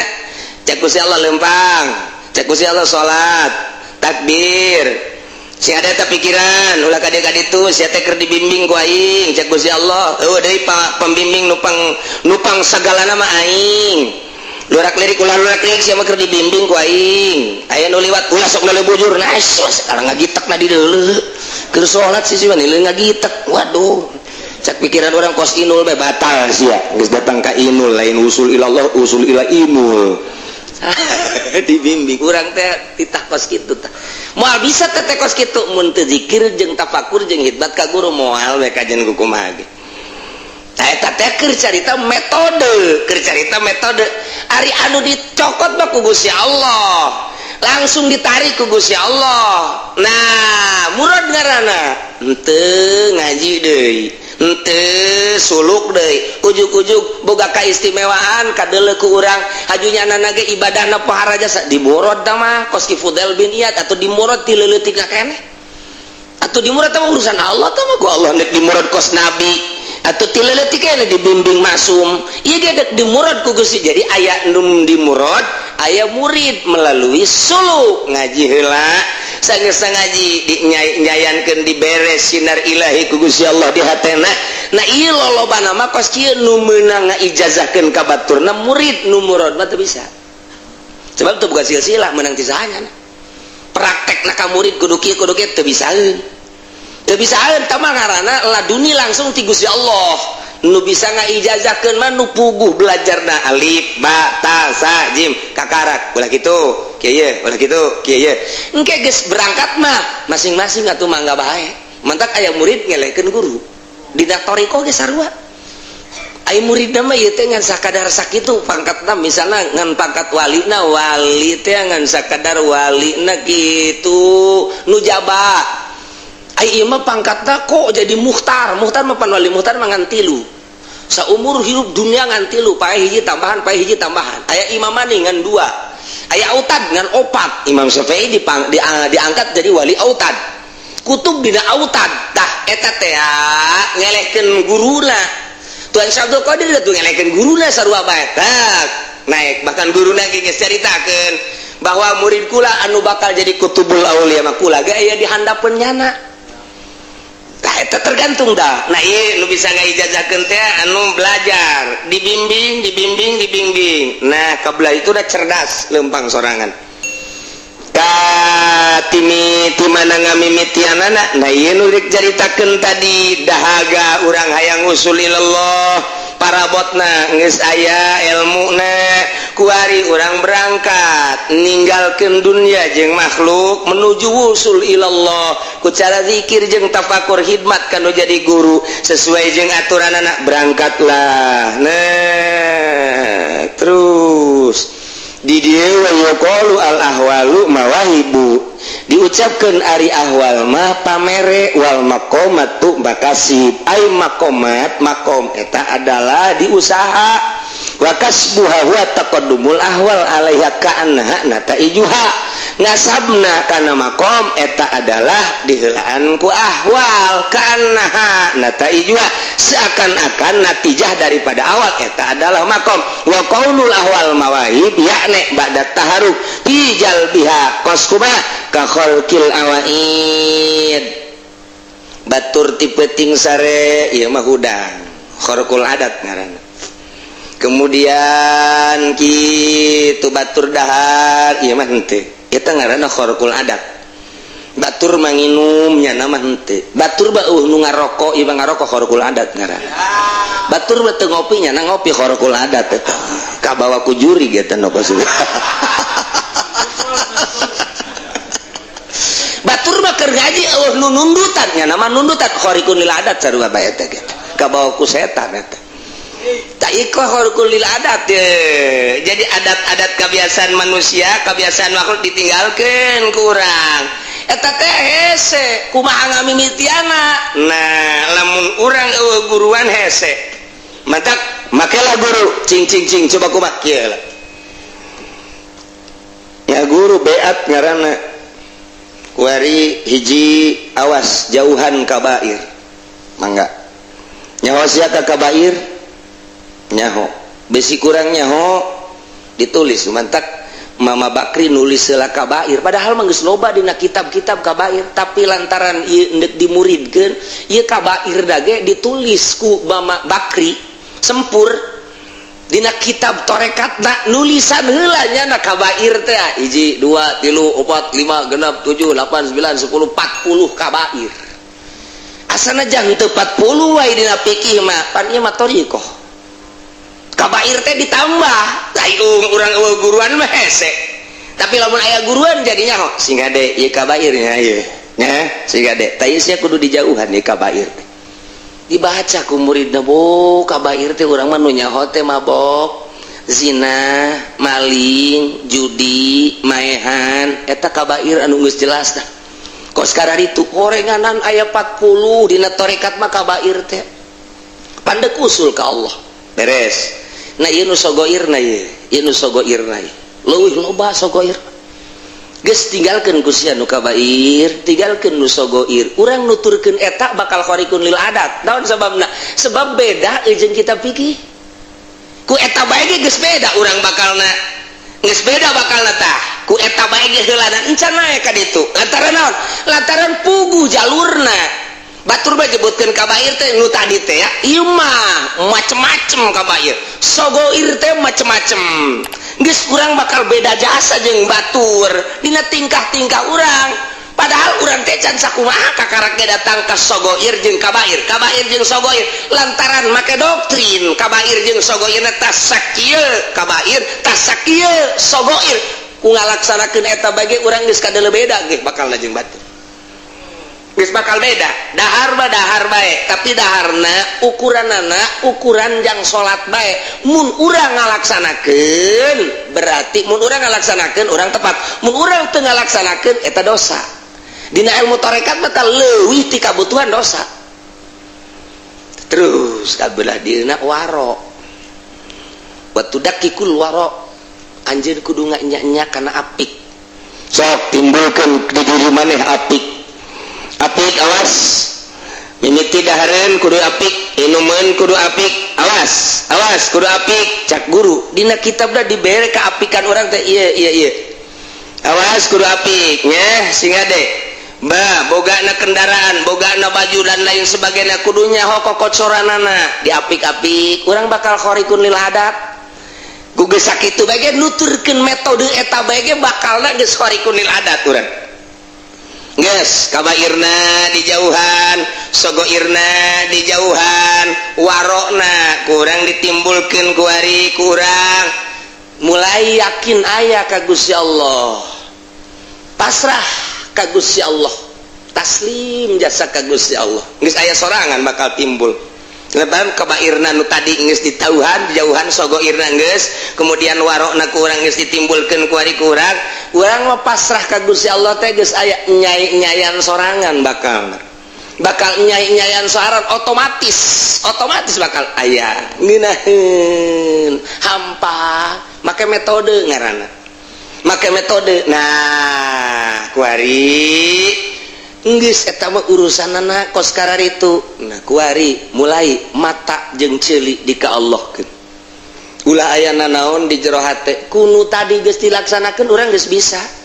Cek Gusti Allah lempang, cek Gusti Allah salat, takbir. Sing ada eta pikiran, ulah ka dieu ka ditu, sia teh keur dibimbing ku aing, cek Gusti Allah. Eueuh deui pembimbing nupang nupang sagalana mah aing. Lurak lirik ulah lurak lirik, sia mah keur dibimbing ku aing. Aya nu liwat ulah sok noleh bujur, nah sekarang ngagitek na di deuleu. Keur salat sih sih ngagitek. Waduh. Cak pikiran orang kos inul bae batal sia. Geus datang ka inul, lain usul ilallah, usul ila inul. Dibimbing urang teh titah kos kitu tah. Moal bisa teh teh kos kitu mun teu zikir jeung tafakur jeung khidmat ka guru, moal we kajian ku kumaha ge. Tah, eta teh keur carita metode, keur carita metode. Ari anu dicokot mah ku Gusti Allah. Langsung ditarik ku Gusti Allah. Nah, murad ngaranna henteu ngaji deui, henteu suluk deui, ujug-ujug boga kaistimewaan kadeuleu ku urang haju nyana ge ibadahna pohara jasa dimurad tah mah kos ki Fudail bin Iyad atau dimurad ti leuletik keneh atau dimurad tah mah urusan Allah tah mah. Ku Allah nek dimurad kos nabi atau ti leuletik keneh dibimbing maksum ieu ge dek dimurad ku Gusti. Jadi aya nu dimurad, aya murid melalui suluk. Ngaji heula, sanggeus ngaji dinyayankeun, diberes sinar ilahi ku Gusti Allah di hatena. Nah, ieu lolobana mah kos kieu nu meunang ngaijazahkeun ka baturna murid. Nu murad mah teu bisa, sebab teu boga silsilah meunang ti sahanya. Praktekna ka murid kudu kieu kudu kieu, teu bisaeun, teu bisaeun. Tah mah ngaranna laduni langsung ti Gusti Allah. Nu bisa ngaijazahkeun mah nu puguh belajarna alif ba ta sa jim kakarak, ulah kitu kieu ye, ulah kitu kieu ye. Engke geus berangkat mah masing-masing atuh mangga bae. Mantak aya murid ngelehkeun guru dina thoriqoh ge sarua. Aya murid mah ieu teh ngan sakadar sakitu pangkatna, misalna ngan pangkat walina, wali teh ngan sakadar walina kitu nujaba. Ai ieu mah pangkatna kok jadi muhtar. Muhtar mah pan wali muhtar mah ngan tilu. Saumur hidup dunia ngan tilu, pae hiji tambahan, pae hiji tambahan. Aya imamani ngan dua. Aya autad ngan opat. Imam Syafi'i diangkat jadi wali autad. Kutub dina autad. Tah eta teh ngelehkeun guruna. Tuan Syekh Abdul Qadir tuh ngelehkeun guruna sarua bae. Tah naik, bahkan guruna ge geus caritakeun bahwa murid kula anu bakal jadi kutubul aulia mah kula ge aya di handapeun nyana. Tah eta tergantung dah. Nah ieu nu bisa ngaijazahkeun teh anu belajar, dibimbing, dibimbing, dibimbing. Nah, kabla itu udah cerdas lempang sorangan. Ka timi ti mana ngamimitianana? Nah ieu nu rek caritakeun tadi, dahaga urang hayang usul ilallah, parabotna geus aya ilmuna, kuari urang berangkat ninggalkeun dunia jeung makhluk menuju wusul ilallah ku cara zikir jeung tafakur, khidmat kanu jadi guru sesuai jeung aturan anak, berangkatlah. Nah, terus di dieu wa yuqalu al ahwalu mawahibu, diucapkeun ari ahwal mah pamere, wal maqamatu makasib, ai maqamat makom eta adalah diusaha, wa kasbuha huwa taqaddumul ahwal alaiha ka'annaha nataijuha, ngasabna kana makom eta adalah diheulaan ku ahwal, ka'annaha nataijuha, seakan-akan natijah daripada awal eta adalah makom. Wa qaulul ahwal mawahib yakni ba'da taharuk fi jalbiha, kos kumaha? Ka khalqil awaid, batur ti peuting sare, ieu mah hudang, kharqul adat ngaranna. Kemudian kitu batur dahar, ieu mah henteu, eta ngaranna kharqul adat. Batur manginum, nyana mah henteu. Batur mah eueuh nu ngarokok, ieu mah ngarokok, kharqul adat ngaranna. Batur mah teu ngopi, nyana ngopi, kharqul adat eta, kabawa ku jurig eta nu kos. Batur mah keur ngaji eueuh nu nundutan, nyana mah nundutan, khariqun lil adat sarua bae eta ge, kabawa ku setan eta. Tak iko kharqul lil adat ye. Jadi adat-adat kebiasaan manusia, kebiasaan makhluk ditinggalkan kurang eta teh hese. Kumaha ngamimitiana? Nah, lamun urang eueuh guruan hese, mantak makelah guru, cing cing cing, coba kumaha kieu lah ya, guru beat ngaranna. Kuari hiji, awas jauhan kabair, mangga nyaho sia ka kabair, nyaho besi kurang nyaho ditulis. Mantak Mama Bakri nulis heula kabair, padahal mah geus loba dina kitab-kitab kabair, tapi lantaran ieu endek dimuridkeun ieu kabair dage ditulis ku Mama Bakri sempur dina kitab torekatna, nulisan heula nya na kabair teh hiji, dua, tilu, opat, lima, genep, tujuh, delapan, sembilan, sepuluh, 40 kabair. Asana jang teu 40 wae dina fikih mah, pan ieu mah thoriqoh, kabair teh ditambah. Ai urang eueuh guruan mah hese, tapi lamun aya guruan jadinya ho sing gade ieu kabairnya ieu nya, sing gade tah ieu sia kudu dijauhan ieu kabair teh. Dibaca ku muridna, bo kabair teh urang mah nu nyaho teh mabok, zina, maling, judi, maehan, eta kabair anu geus jelas dah. Kok sekarang itu korenganan aya 40 dina torekat mah kabair teh pandek usul ka Allah beres. Nah, ieu nu sogoirna, ieu ieu nu sogoirna, ieu leuwih loba sogoir. Geus tinggalkeun ku sia nu kabair, tinggalkeun nu sogoir. Urang nuturkeun eta bakal khariqun lil adat. Naon sababna? Sebab beda jeung kitab fikih. Ku eta bae ge geus beda urang bakalna, geus beda bakalna. Tah ku eta bae ge heulana encan naek ka ditu. Lantaran naon? Lantaran puguh jalurna. Batur mah nyebutkeun kabair teh nu tadi teh ya, ieu mah macem-macem kabair, sogoir teh macem-macem. Geus urang bakal beda jasa jeung batur dina tingkah-tingkah urang, padahal urang teh can sakumaha kakaraknya datang ke sogoir jeung kabair, kabair jeung sogoir, lantaran make doktrin kabair jeung sogoir tas sakieu kabair, tas sakieu sogoir. Ku ngalaksanakeun eta bage urang geus kadele beda ge bakalna jeung batur, geus bakal beda. Dahar mah dahar bae, tapi daharna ukuranana ukuran jang salat bae. Mun urang ngalaksanakeun berarti mun urang ngalaksanakeun urang tepat, mun urang teu ngalaksanakeun eta dosa. Dina ilmu tarekat mah leuwih ti kabutuhan dosa. Terus kabelah dina waro, wa tudaqqikul waro, anjeun kudu nganya kana apik. Sok timbulkeun di diri maneh apik, apik. Awas, mimiti dahareun kudu apik, inumeun kudu apik, awas, awas, kudu apik. Cak guru dina kitab dah dibere keapikan orang teh. Iya iya iya, awas, kudu apik nya. Sing ade ba bogana kendaraan, bogana baju, dan lain sebagainya, kudunya hoko kocoranana diapik-apik. Urang bakal khoriqun lil adat. Ku geus sakitu bae nuturkeun metode eta bae ge bakalna geus khoriqun lil adat urang. Geus kabairna dijauhan, sogoirna dijauhan, warokna kurang ditimbulkeun, kuari kurang mulai yakin aya ka Gusti Allah, pasrah ka Gusti Allah, taslim jasa ka Gusti Allah. Geus aya sorangan bakal timbul. Lebaran kabairna nu tadi geus ditauhan, dijauhan, sogoirna geus, kemudian warokna kurang geus ditimbulkeun kuari kurang. Urang mah pasrah ka Gusti Allah teh geus aya nyai-nyayan sorangan, bakal bakal nyai-nyayan sorangan, otomatis otomatis bakal aya ngeunaheun hampa. Make metode ngaranna, make metode. Nah, kuari geus eta mah urusanana kos itu. Nah, kuari mulai mata jeung ceuli di ka Allah, ulah aya nanaon di jero hate. Kunu tadi geus dilaksanakeun, urang geus bisa.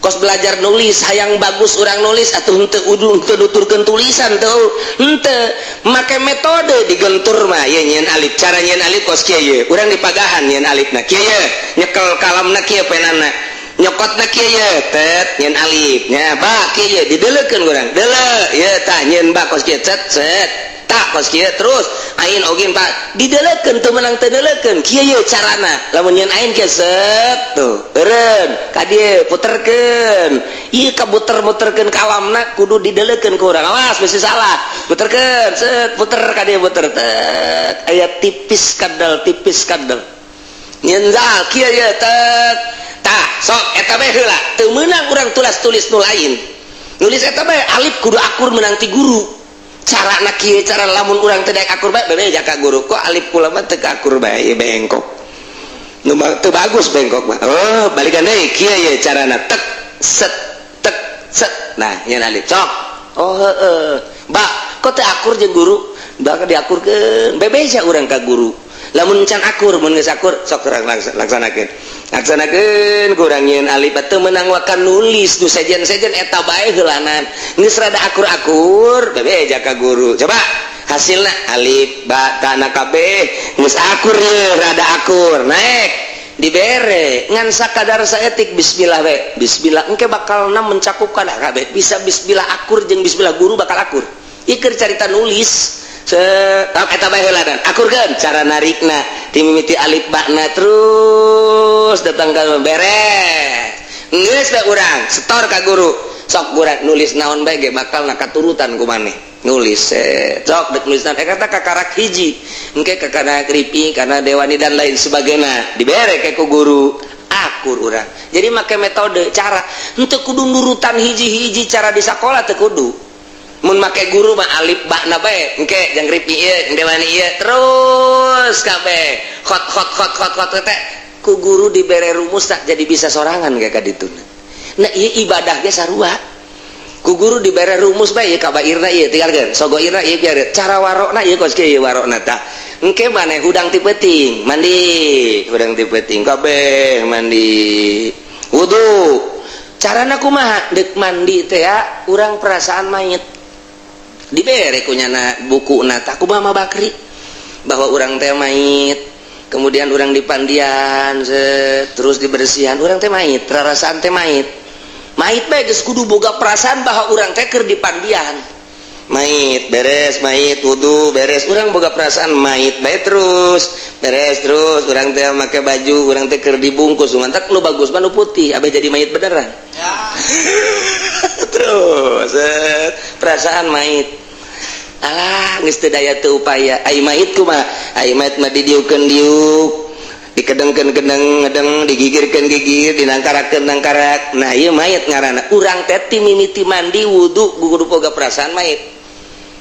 Kos belajar nulis, hayang bagus urang nulis atau henteu udu, henteu nuturkeun tulisan tuh, henteu make metode digentur mah. Ye nyieun alif, cara nyieun alif kos kieu ye. Urang dipagahan nyieun alifna kieu ye, nyekel kalamna kieu, penana nyokotna kieu ye, tet nyieun alif nya. Ba kieu ye, dideulekeun urang deuleu ye, tah nyieun ba kos kieu, cet cet, tak kos kieu. Terus ain ogin pak dideulekeun, teu meunang teu deuleukeun. Kieu ye carana lamun nyieun ain kieu, set tuh eureun ka dieu, puterkeun ieu, kabuter-muterkeun kalamna kudu dideulekeun ku urang. Awas bisi salah. Puterkeun, set, puter ka dieu, puter, tet, aya tipis kadal, tipis kadal. Nyieun zal kieu ye, tet, tah sok eta bae heula. Teu meunang urang tulis-tulis nu lain, nulis eta bae. Alif kudu akur meunang ti guru, cara na kieu. Cara lamun urang teu daek akur bae, bebe jaka guru, kok alif kula mah teu akur bae, bengkok nu teu bagus, bengkok mah. Oh, balikan deui, kieu ye carana, tek set tek set. Nah, nyieun alif sok. Oh heeh, ba kok teu akur jeung guru, bakal diakurkeun. Bebe sia urang ka guru lamun can akur. Mun geus akur, sok urang laksanakeun, laksanakeun. Kurang nyieun alif teu meunang wakan nulis nu sejen-sejen, eta bae heulanan. Geus rada akur-akur, bebe jaka guru, coba hasilna alif ba ta na kabeh geus akur ye, rada akur, naik dibere ngan sakadar saetik bismillah we. Bismillah engke bakalna mencakup kana kabeh. Bisa bismillah akur jeung bismillah guru bakal akur. Ieu carita nulis. Eta bae heulanan, akurkeun cara narikna ti mimiti alif bakna terus datang ka beres. Geus bae urang setor ka guru, sok urang nulis naon bae ge bakal na katurutan ku maneh nulis. Sok dek nulis naon, kata kakarak hiji engke kakana kripi karena dewani dan lain sebagainya, dibere ke ku guru, akur urang. Jadi make metode cara, henteu kudu nurutan hiji-hiji cara di sakola, teu kudu. Mun make guru mah alif ba na bae, engke jang ripi ieu, dewani ieu, terus kabeh khot khot khot khot khot teh ku guru dibere rumus, tak jadi bisa sorangan kayak kadituna. Nah, ieu ibadah ge sarua, ku guru dibere rumus bae, ieu kabairna ieu tinggalkeun, sogoirna ieu biar cara warokna ieu kos kieu warokna. Tah, engke maneh hudang ti peuting mandi, hudang ti peuting kabeh mandi wudu, carana kumaha deuk mandi teh ya? Urang perasaan mayit dibere kunyana buku nata kumaha Bakri bahwa urang teh mayit, kemudian urang dipandian, terus dibersihan. Urang teh mayit, rarasaan teh mayit, mayit bae. Geus kudu boga perasaan bahwa urang teh keur dipandian mayit. Beres mayit, wudu beres, urang boga perasaan mayit bae. Terus beres, terus urang teh make baju, urang teh keur dibungkus. Mantak nu bagus mah nu putih, abe jadi mayit beneran ya. Terus perasaan mayit, alah geus teu daya teu upaya. Ai mayit kumaha? Ai mayit mah didiukeun diuk. Dikedengkeun kedeng ngedeng, digigirkeun gigir, dinangkarakeun nangkarak. Nah, ieu mayit ngaranna. Urang teh ti mimiti mandi wudu kudu boga perasaan mayit.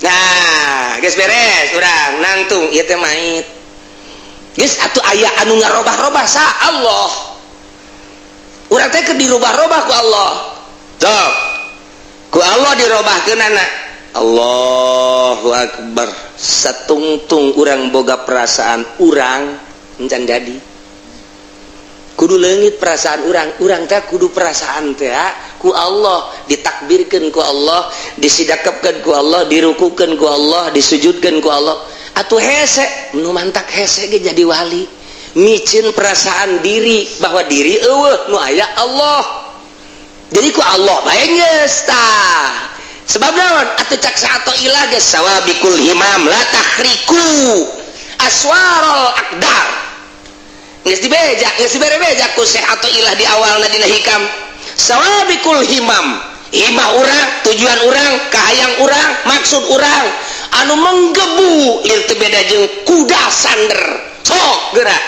Nah, geus beres urang nangtung, ieu teh mayit. Geus atuh, aya anu ngarobah-robah sa Allah. Urang teh keur dirubah-robah ku Allah. Sok. Ku Allah dirobahkeunana. Allahu Akbar. Satungtung urang boga perasaan urang encan jadi. Kudu leungit perasaan urang, urang teh kudu perasaan teh ku Allah ditakbirkeun, ku Allah disidakepkeun, ku Allah dirukukeun, ku Allah disujudkeun ku Allah. Atuh hese nu mantak hese ge jadi wali. Micin perasaan diri bahwa diri euweuh, nu aya Allah. Jadi ku Allah bae geus tah. Sebab naon atuh cak Athoillah geus, sawabiqul himam la takhriqu aswarul aqdar. Geus dibeja, geus dibere beja ku Syekh Athoillah di awalna dina Hikam. Sawabiqul himam, himah urang, tujuan urang, kahayang urang, maksud urang anu menggebu itu beda jeung kuda sander. Sok gerak,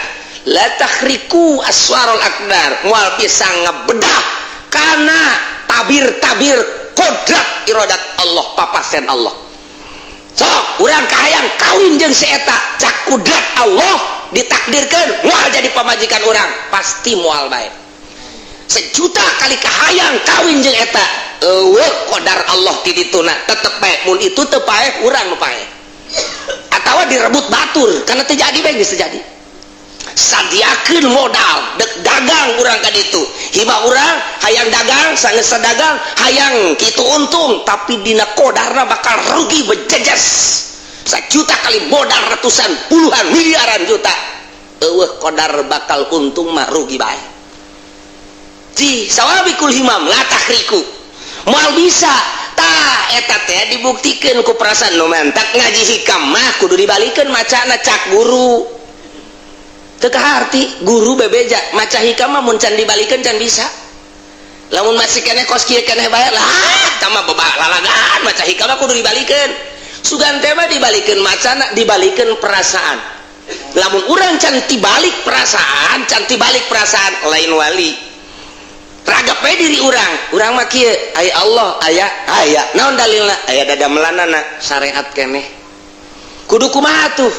la takhriqu aswarul aqdar, moal bisa ngebedah karena tabir-tabir kodrat iradat Allah, papasen Allah. Sok urang kahayang kawin jeung si eta, cak kudrat Allah ditakdirkan moal jadi pamajikan urang, pasti moal bae. Sejuta kali kahayang kawin jeung eta, euweuh kodar Allah ti dituna, tetep bae. Mun itu teu paeh, urang nu paeh atawa direbut batur, karena teu jadi bae. Geus jadi, sadiakeun modal dek dagang urang ka ditu. Hibah urang hayang dagang, sanggeus dagang hayang kitu untung, tapi dina kodarna bakal rugi bejejes. Sejuta kali modal ratusan, puluhan, miliaran juta, euweuh kodar bakal untung mah, rugi bae. Ji sawabiqul himam la takhriqu, moal bisa. Tah, eta teh dibuktikeun ku perasaan. Nu mantak ngaji Hikam mah kudu dibalikeun macana, cak guru teu kaharti. Guru bebeja maca Hikam mah mun can dibalikeun can bisa. Lamun masih keneh kos kieu keneh bae lah, tama beba lalagaan. Maca Hikam mah kudu dibalikeun. Sugan teh mah dibalikeun macana, dibalikeun perasaan. Lamun urang can tibalik perasaan, can tibalik perasaan, lain wali. Ragap bae diri urang, urang mah kieu, aya Allah, aya aya naon dalilna? Aya dada melanana, syariat keneh. Kudu kumaha tuh?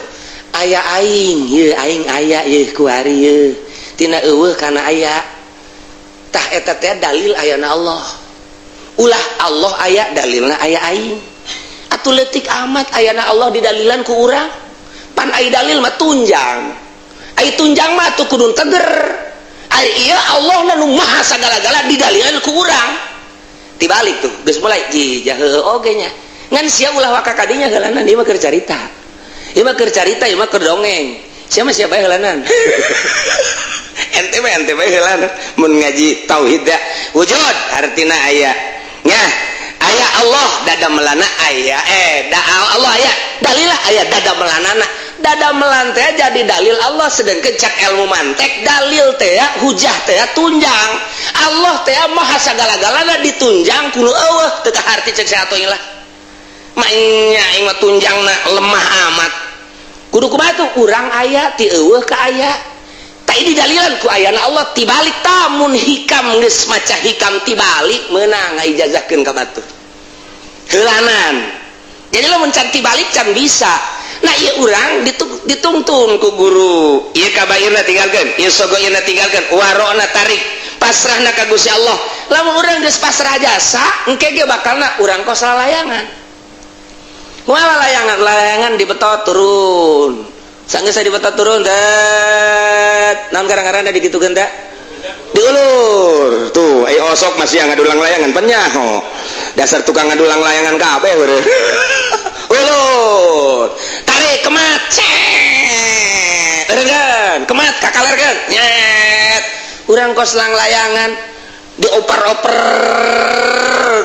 Aya aing ye, aing aya ye kuari ye, tina euweuh kana aya. Tah, eta teh dalil ayana Allah. Ulah Allah aya, dalilna aya aing. Atuh leutik amat ayana Allah didalilan ku urang. Pan ai dalil mah tunjang, ai tunjang mah tuh kudu teger. Ai iya Allah nu maha sagala-gala didalilan ku urang, tibalik tuh geus mulai ji jahe oge nya. Ngan sia ulah waka kadinya heulanan, ieu mah keur carita, ieu mah keur carita, ieu mah keur dongeng. Sia mah sia bae heulanan, ente mah ente bae heulanan. Mun ngaji tauhid da wujud artina aya nya, aya Allah dada melana aya, da Allah aya dalilah aya dada melanana. Dada melan teh jadi dalil Allah, sedangkan cak ilmu mantek dalil teh hujah teh tunjang. Allah teh maha sagala-galana ditunjang kudu euweuh, teu kaharti cek Athoillah. Mainnya aing mah tunjangna lemah amat. Kudu kumaha tuh? Urang aya ti euweuh ka aya. Tak ini dalilan ku ayana Allah, tibalik. Tamun Hikam geus maca Hikam tibalik, meunang ijazahkeun ka batur heulanan. Jadi lamun can tibalik can bisa. Nah, ieu urang ditungtun ku guru, ieu kabairna tinggalkeun, ieu sogoirna tinggalkeun, warona tarik, pasrahna ka Gusti Allah. Lamun urang geus pasrah jasa, engke ge bakalna urang kos lalayangan. Kumaha layangan? Layangan dibetot turun. Sanggeus dibetot turun, det naon karang-karang digitukeun teh? Diulur tuh. Ayo osok masih yang ngadulang layangan penyaho, dasar tukang ngadulang layangan kabeh. Ulur, tarik, kemat, cet, kemat kakalerkeun nyet. Urang kos lang layangan dioper-oper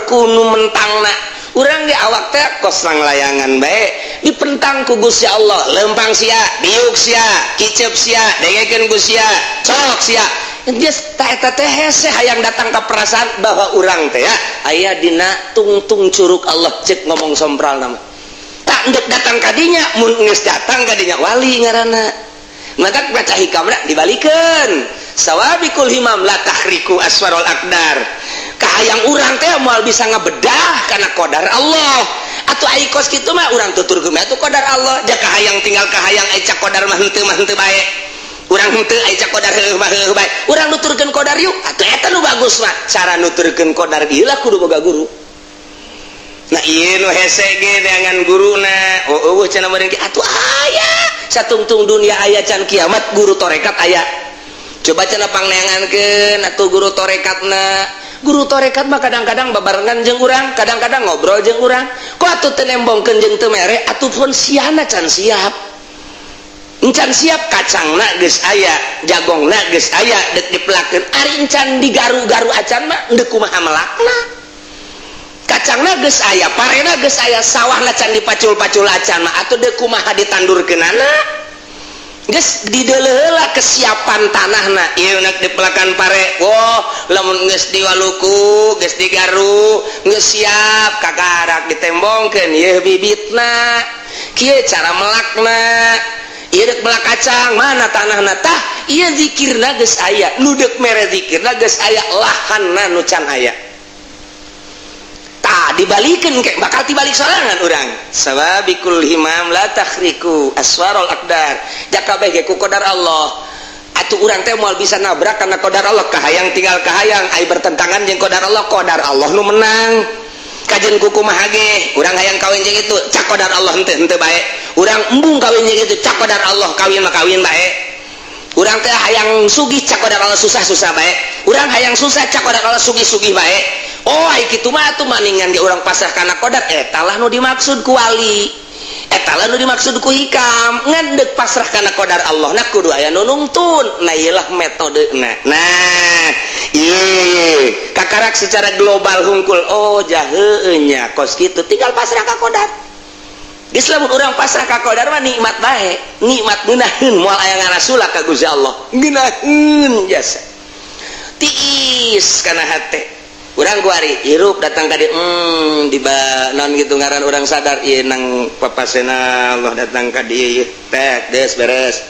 kunu mentangna. Urang di awak teh kos lang layangan bae dipentang ku Gusti Allah. Lempang sia, diuk sia, kicep sia, dengekeun ku sia, cok sia. Geus ta, eta teh hese hayang datang ke perasaan bahwa urang teh ya aya dina tungtung curug Allah, cek ngomong sompral nama. Tak ndek datang kadinya, mun geus datang kadinya wali ngaranna. Maka baca hikam dibalikeun, sawabikul himam la takhriku aswarul aqdar. Kahayang urang teh moal bisa ngebedah karena qadar Allah. Atuh ai kos kitu mah urang tuturkeun atuh qadar Allah. Ja kahayang tinggal kahayang, ai cak qadar mah henteu mah henteu bae. Urang henteu, ai cak qadar heueuh mah heueuh bae. Urang nuturkeun qadar yuk atuh, eta nu bagus mah. Cara nuturkeun qadar ieu lah kudu boga guru. Nah, ieu nu hese ge neangan guruna. Oh, eueuh cenah meureun atuh, aya satungtung dunia aya can kiamat guru torekat aya. Coba cenah pangneangankeun atuh guru torekatna. Guru torekat mah kadang-kadang babarengan jeung urang, kadang-kadang ngobrol jeung urang. Kok atuh teu nembongkeun jeung teu mere atuh pun siana can siap. Encan siap, kacangna geus aya, jagongna geus aya, deuk dipelakeun. Ari encan digaru-garu acan mah deuk kumaha melakna? Kacangna geus aya, parena geus aya, sawahna can dipacul-pacul acan mah atuh deuk kumaha ditandurkeunana? Geus dideuleu heula kesiapan tanahna. Ieu nek dipelakan pare, wah, lamun geus diwaluku, geus digaru, geus siap, kakarak ditembongkeun ieu bibitna. Kieu cara melakna. Ieu deuk melak kacang, mana tanahna tah? Ieu zikirna geus aya, nu deuk mere zikirna geus aya, lahanna nu can aya. Tah, dibalikin kayak bakal dibalik sorangan urang. Sababikul himam la takhriku aswarul aqdar. Jaka ge ku qadar Allah. Atuh urang teh moal bisa nabrak karena qadar Allah. Kahayang tinggal kahayang, ai bertentangan jeung qadar Allah, qadar Allah nu menang. Kajen kuku kumaha ge, urang hayang kawin jeung itu, cak qadar Allah henteu henteu bae. Urang embung kawin jeung itu, cak qadar Allah kawin mah kawin bae. Urang teh hayang sugih, cak qadar Allah susah-susah bae. Urang hayang susah, cak qadar Allah sugih-sugih bae. Oh, ai kitu mah atuh maningan ge urang pasrah kana qadar. Eta lah nu dimaksud ku wali, eta lah nu dimaksud ku hikam. Ngan deuk pasrah kana qadar Allah na kudu aya nu nungtun. Nah, ieu lah metodena. Nah, ieu kakarak secara global hungkul. Oh, jaheueuh nya kos kitu, tinggal pasrah ka qadar. Geus, lamun urang pasrah ka qadar mah nikmat bae, nikmat ngeunaheun, moal aya ngarasula ka Gusti Allah, ngeunaheun jasa tiis kana hate urang. Kuari hirup datang ka dieu, di non gitu ngaran urang sadar ieu nang papasena Allah datang ka dieu teh geus beres,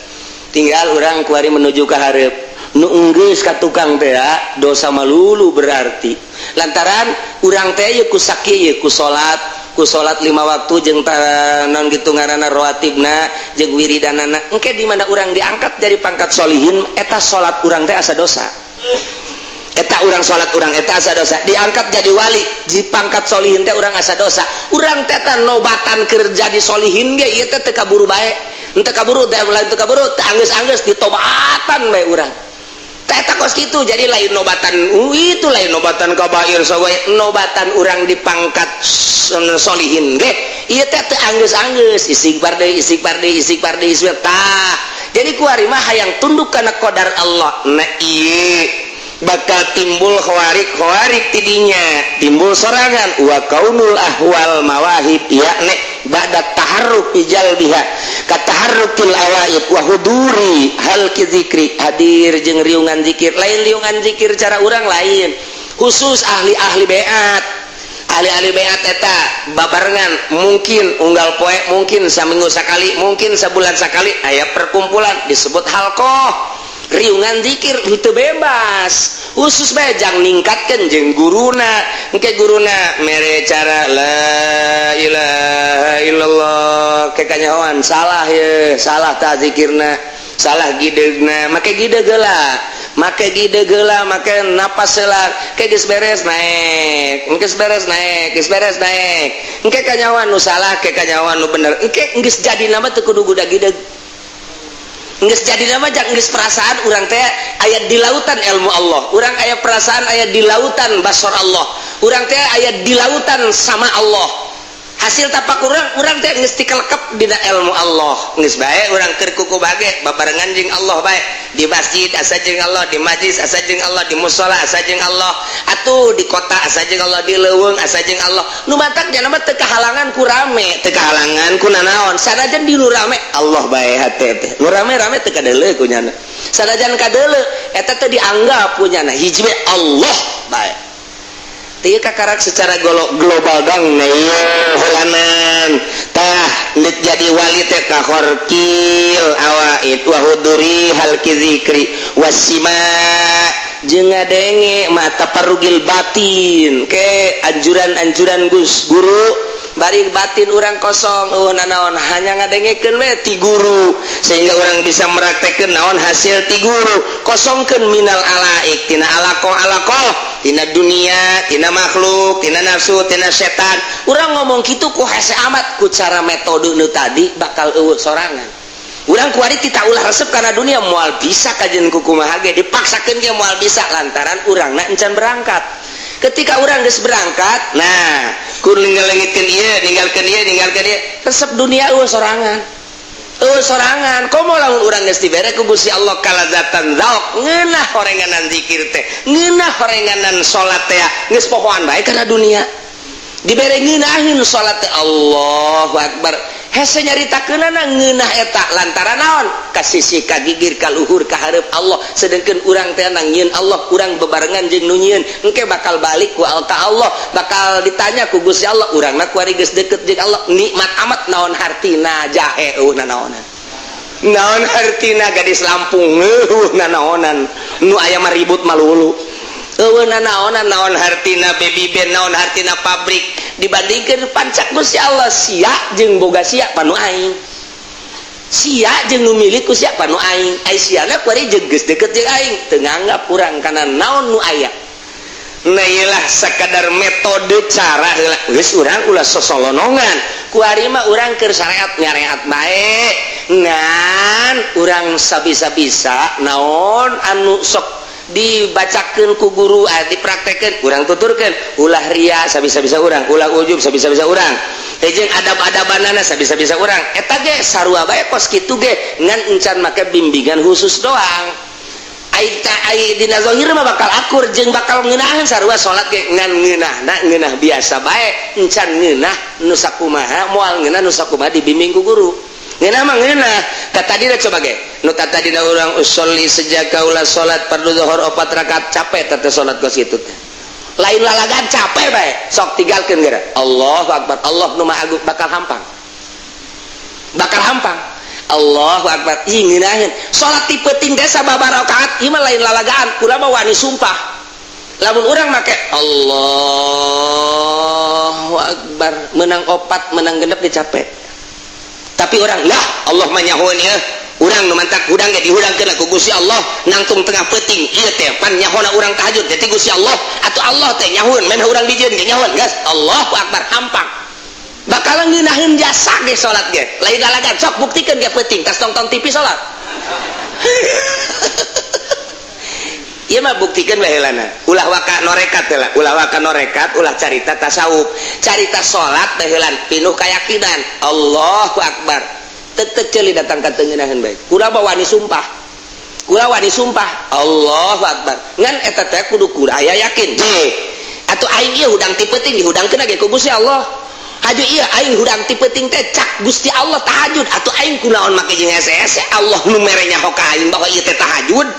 tinggal urang kuari menuju ka hareup. Nu enggeus ka tukang teh dosa malulu, berarti lantaran urang teh ieu ku sakieu, ieu ku salat lima waktu jeung non gitu ngaranna rawatibna jeung wiridanana. Engke di mana urang diangkat dari pangkat solihin, eta salat urang teh asa dosa. Eta urang salat urang eta asa dosa. Diangkat jadi wali di pangkat solihin teh urang asa dosa. Urang teh nobatan kerja di solihin ge ieu teh teu kaburu bae, henteu kaburu teh, lain teu kaburu, teu anggeus-anggeus ditobatan bae urang teh. Eta kos kitu. Jadi lain nobatan itu, lain nobatan kabair sogoy, nobatan urang di pangkat solihin ge ieu teh teu anggeus-anggeus, istighfar deui, istighfar deui, istighfar deui, istighfar. Tah, jadi kuari mah hayang tunduk kana qadar Allah. Nah, ieu bakal timbul khawarik khawarik tidinya timbul sorangan wa kaunul ahwal mawahib, yakni ba'da taharruk biha kataharrukil awaib wa huduri hal zikri, hadir jeung riungan zikir. Lain riungan zikir cara urang lain, khusus ahli-ahli beat. Ahli-ahli beat eta babarengan, mungkin unggal poe, mungkin saminggu sekali, mungkin sebulan sekali aya perkumpulan disebut halqoh riungan zikir. Itu bebas, khusus bae jang ningkatkeun jeung guruna. Engke guruna mere cara la ilaha illallah, ke kanyahoan salah ye, salah ta zikirna, salah gidegna. Make gideg heula, make gideg heula, make napas heula. Ke geus beres naik, geus beres naik, geus beres naik. Engke kanyahoan nu salah, ke kanyahoan nu bener. Engke geus jadi nama teu kudu guda gideg. Geus jadi nama jang geus perasaan urang teh aya di lautan ilmu Allah, urang aya perasaan aya di lautan basor Allah, urang teh aya di lautan sama Allah. Hasil tapak urang, urang teh geus tikelekep dina ilmu Allah. Geus bae urang keur kuku bage babarengan jeung Allah bae. Di masjid asa jeung Allah, di majlis asa jeung Allah, di musola asa jeung Allah, atuh di kota asa jeung Allah, di leuweung asa jeung Allah. Nu matak jalma teu kahalangan ku rame, teu kahalangan ku nanaon. Sanajan di nu rame Allah bae hate teh, nu rame-rame teu kadeuleu ku nyana. Sanajan kadeuleu eta teh dianggap ku nyana hiji we, Allah bae. Teu kakarak secara global dong. Nah, hulanan tah. Ndek jadi wali teh kahorkil awaid wa huduri halki zikri wasima jeung ngadenge mata parugil batin ke anjuran-anjuran Gus guru bari batin urang kosong naon hanya ngadengekeun we ti guru sehingga orang bisa meraktekeun naon hasil ti guru kosongkeun minal alaik tina alaqo tina dunia tina makhluk tina nafsu tina setan. Urang ngomong kitu ku hese amat ku cara metode nu tadi bakal eueuh sorangan. Urang kuari kita ulah resep karena dunia moal bisa kajian ku kumaha ge dipaksakeun ge moal bisa lantaran urangna encan berangkat. Ketika urang geus berangkat, nah ku ninggalkeun ieu, ninggalkeun ieu, ninggalkeun ieu, resep dunia eueuh sorangan. Eueuh sorangan. Komo lamun urang geus dibere ku Gusti Allah kalazatan zauk, ngeunah horenganan zikir teh, ngeunah horenganan salat teh, geus pohoan bae kana dunia. Dibere ngeunaheun salat teh Allahu Akbar. Hese nyaritakeunana ngeunah eta lantaran naon? Ka sisi ka gigir ka luhur ka hareup Allah, sedengkeun urang teh nang nyieun Allah, urang bebarengan jeung nu nyieun, engke bakal balik ku ka Allah, bakal ditanya ku Gusti Allah, urangna kuari geus deket jeung Allah, nikmat amat naon hartina jahe eueuh nanaonan. Naon hartina gadis Lampung eueuh nanaonan, nu aya mah ribut malulu. Eueuh nanaonan naon hartina baby band, naon hartina pabrik dibandingkeun pancak Gusti Allah sia jeung boga sia panu aing. Sia jeung nu milik ku sia panu aing. Ai siana kuari jeung geus deket jeung aing, teu nganggap urang kana naon nu aya. Nah iyalah sakadar metode cara heula geus urang ulah sosolonongan. Kuari mah urang keur syariat nyareat bae. Ngan urang sabisa-bisa naon anu sok dibacakeun ku guru dipraktekeun urang tuturkeun ulah ria sabisa-bisa urang, ulah ujub sabisa-bisa urang, jeung adab-adabanana sabisa-bisa urang. Eta ge sarua bae kos kitu ge ngan encan make bimbingan khusus doang. Ai ta ai dina zahir mah bakal akur jeung bakal ngeunaheun sarua salat ge ngan ngeunahna ngeunah biasa bae, encan ngeunah nu sakumaha moal ngeunah nu sakumaha dibimbing ku guru. Ngeunah mah ngeunah. Ka tadina coba ge nu tadina urang usolli sejak kaula salat fardu zuhur 4 rakaat capek teh salat kos kitu teh. Lain lalagan capek bae sok tinggalkeun geura. Allahu Akbar, Allah nu Maha Agung bakal hampang. Bakal hampang. Allahu Akbar. Ih ngeunaheun. Salat ti peuting teh sababaraha rakaat ieu mah lain lalagaan, kula mah wani sumpah. Lamun urang make Allahu Akbar menang 4 menang 6 ge capek. Tapi orang lah Allah mah nyahoeun ieu. Urang nu mantak hudang ge dihudangkeun ku Gusti Allah nangtung tengah peuting ieu teh pan nyahona urang tahajud teh Gusti Allah atuh Allah teh nyahoeun meh urang dijieun ge nyahoeun geus Allahu Akbar hampang. Bakal ngeunaheun jasa ge salat ge. Lain lalagan sok buktikeun ge peuting tas nonton TV salat. Ieu mah buktikeun bae heulana. Ulah waka norekat heula, ulah waka norekat, ulah carita tasawuf. Carita salat bae heulan pinuh kayakinan. Allahu Akbar. Tek-tek ceuli datang ka teu ngeunaheun bae. Kula mah wani sumpah. Kula wani sumpah. Allahu Akbar. Ngan eta teh kudu kudu aya yakin. Atuh aing ieu hudang ti peuting dihudangkeun ge ku Gusti Allah. Haju ieu aing hudang ti peuting teh cak Gusti Allah tahajud. Atuh aing kunaon make jeung hese-hese Allah nu mere nyaho ka aing bahwa ieu teh tahajud.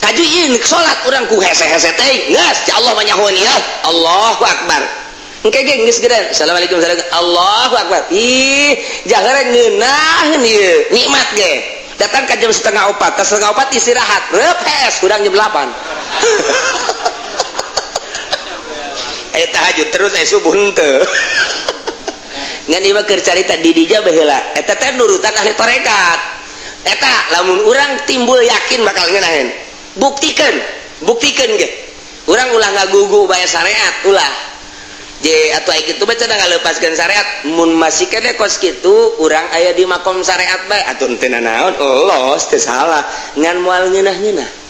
Haju ieu salat urang ku hese-hese teh geus ya Allah mah nyahoeun ieu. Allahu Akbar. Engke ge geus geura. Assalamualaikum warahmatullahi. Allahu Akbar. Ih, jahara ngeunaheun ieu nikmat ge. Datang ka jam 3:30, ka 3:30 istirahat. Reup hees hudang jam 8. Aya tahajud terus aya subuh henteu. Ngan ieu mah keur carita di dija baheula. Eta teh nurutan ahli tarekat. Eta lamun urang timbul yakin bakal ngeunaheun. Buktikeun, buktikeun ge. Urang ulah ngagugu bae syariat, ulah. Je atuh ai kitu bae cenah ngaleupaskeun syariat, mun masih keneh kos kitu urang aya di makom syariat bae atuh henteu nanaon, los teu salah. Ngan moal ngeunah-ngeunah.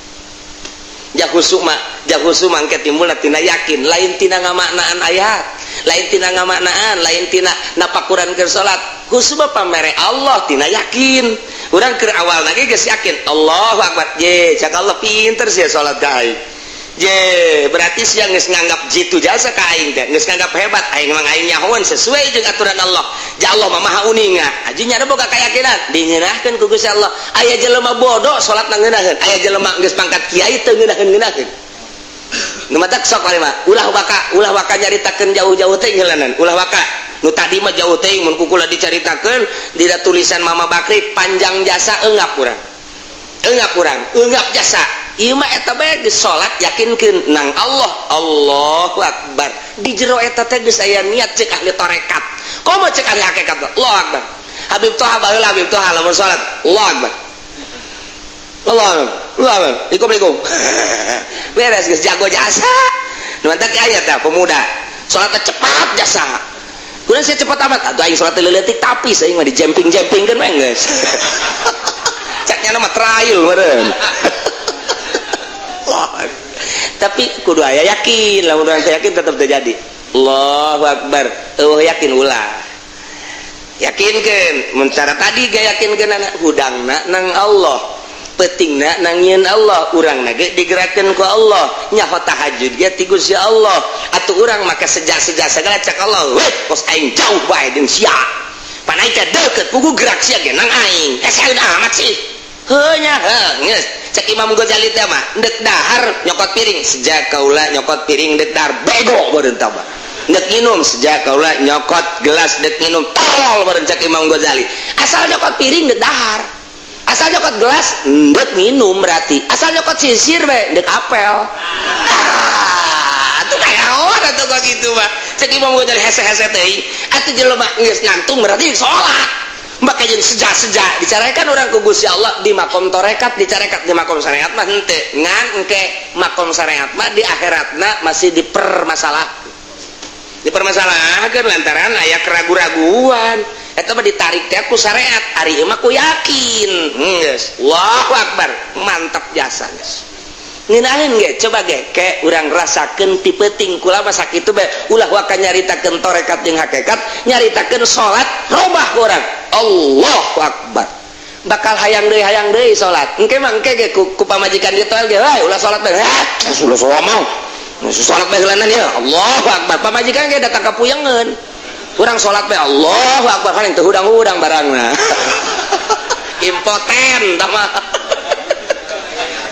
Jahusu mangke timbul tina yakin, lain tina ngamaknaan ayat, lain tina ngamaknaan, lain tina napakuran keur salat. Khusu mah pamere Allah tina yakin. Urang keur awalna ge geus yakin, Allahu Akbar. Je, cak Allah pinter sia salat ka aing. Je, berarti sia geus nganggap jitu jasa ka aing teh, geus nganggap hebat aing mah aing nyahoeun sesuai jeung aturan Allah. Ja Allah mah maha uninga. Aji nya boga keyakinan, dingeunahkeun ku Gusti Allah. Aya jelema bodoh salat na ngeunaheun, aya jelema geus pangkat kiai teu ngeunaheun-ngeunaheun. Nu matak sok mah ulah waka nyaritakeun jauh-jauh teh ngeulanan, ulah waka. Nu tadi mah jauh teuing mun ku kula dicaritakeun dina tulisan Mama Bakri panjang jasa eungap urang. Eungap urang, eungap jasa. Ieu mah eta bae geus salat yakinkeun nang Allah. Allahu Akbar. Di jero eta teh geus aya niat cek ahli tarekat. Komo cek ahli hakikat. Allahu Akbar. Habib Toha baheula, Habib Toha lamun salat Allahu Akbar. Allah Akbar. Allah Akbar. Ikum ikum. Beres geus jago jasa. Nu mantak aya tah pemuda. Salat cepat jasa. Kunaon saya cepat amat? Atuh aing salat leutik tapi saya mah dijemping-jempingkeun we geus. Caknya mah trail meureun. Tapi kudu aya yakin, lamun urang teu yakin tetep terjadi. Allahu Akbar. Eueuh yakin ulah. Yakinkeun, mun cara tadi ge yakinkeun anak hudangna nang Allah. Pentingna nangieun Allah, urangna ge digerakkeun ku Allah. Nyaho tahajud ge ti Gusti Allah. Atuh urang maka seja-seja segala cak Allah. Weh, kos aing jauh bae jeung sia. Pan aing teh deukeut pugu gerak sia ge nang aing. Hese amat sih. Heuh nya, heuh geus. Cek Imam Ghazali teh mah ndek dahar nyokot piring, sejak kaula nyokot piring ndek dahar bego beureun tah mah. Ndek minum sejak kaula nyokot gelas ndek minum tolol beureun cek Imam Ghazali. Asal nyokot piring ndek dahar. Asal nyokot gelas ndek minum berarti. Asal nyokot sisir bae ndek apel. Ah, atuh kayak atuh kok gitu mah. Cek Imam Ghazali hese-hese teuing. Atuh jelema geus ngantung berarti salat. Maka jeung seja-seja dicarekan orang ku Gusti Allah di makom torekat, dicarekat di makom syariat mah henteu. Ngan engke makom syariat mah di akhiratna masih dipermasalah. Dipermasalahkeun lantaran aya keragu-raguan. Eta mah ditarik teh ku syariat, ari ieu mah ku yakin. Geus. Allahu Akbar, mantap jasa geus. Ngeunaheun ge, coba ge ke urang rasakeun ti peuting kula mah sakitu bae ulah waka nyaritakeun torekat jeung hakikat, nyaritakeun salat robah ku urang. Allahu Akbar. Bakal hayang deui salat. Engke mah engke ge ku pamajikan ditoel ge, "Weh, ulah salat bae." Ah, ulah salat mah. Salat bae heulanan ya. Allahu Akbar. Pamajikan ge datang ka puyengeun. Urang salat bae Allahu Akbar paling teu hudang-hudang barangna. Impoten tah mah.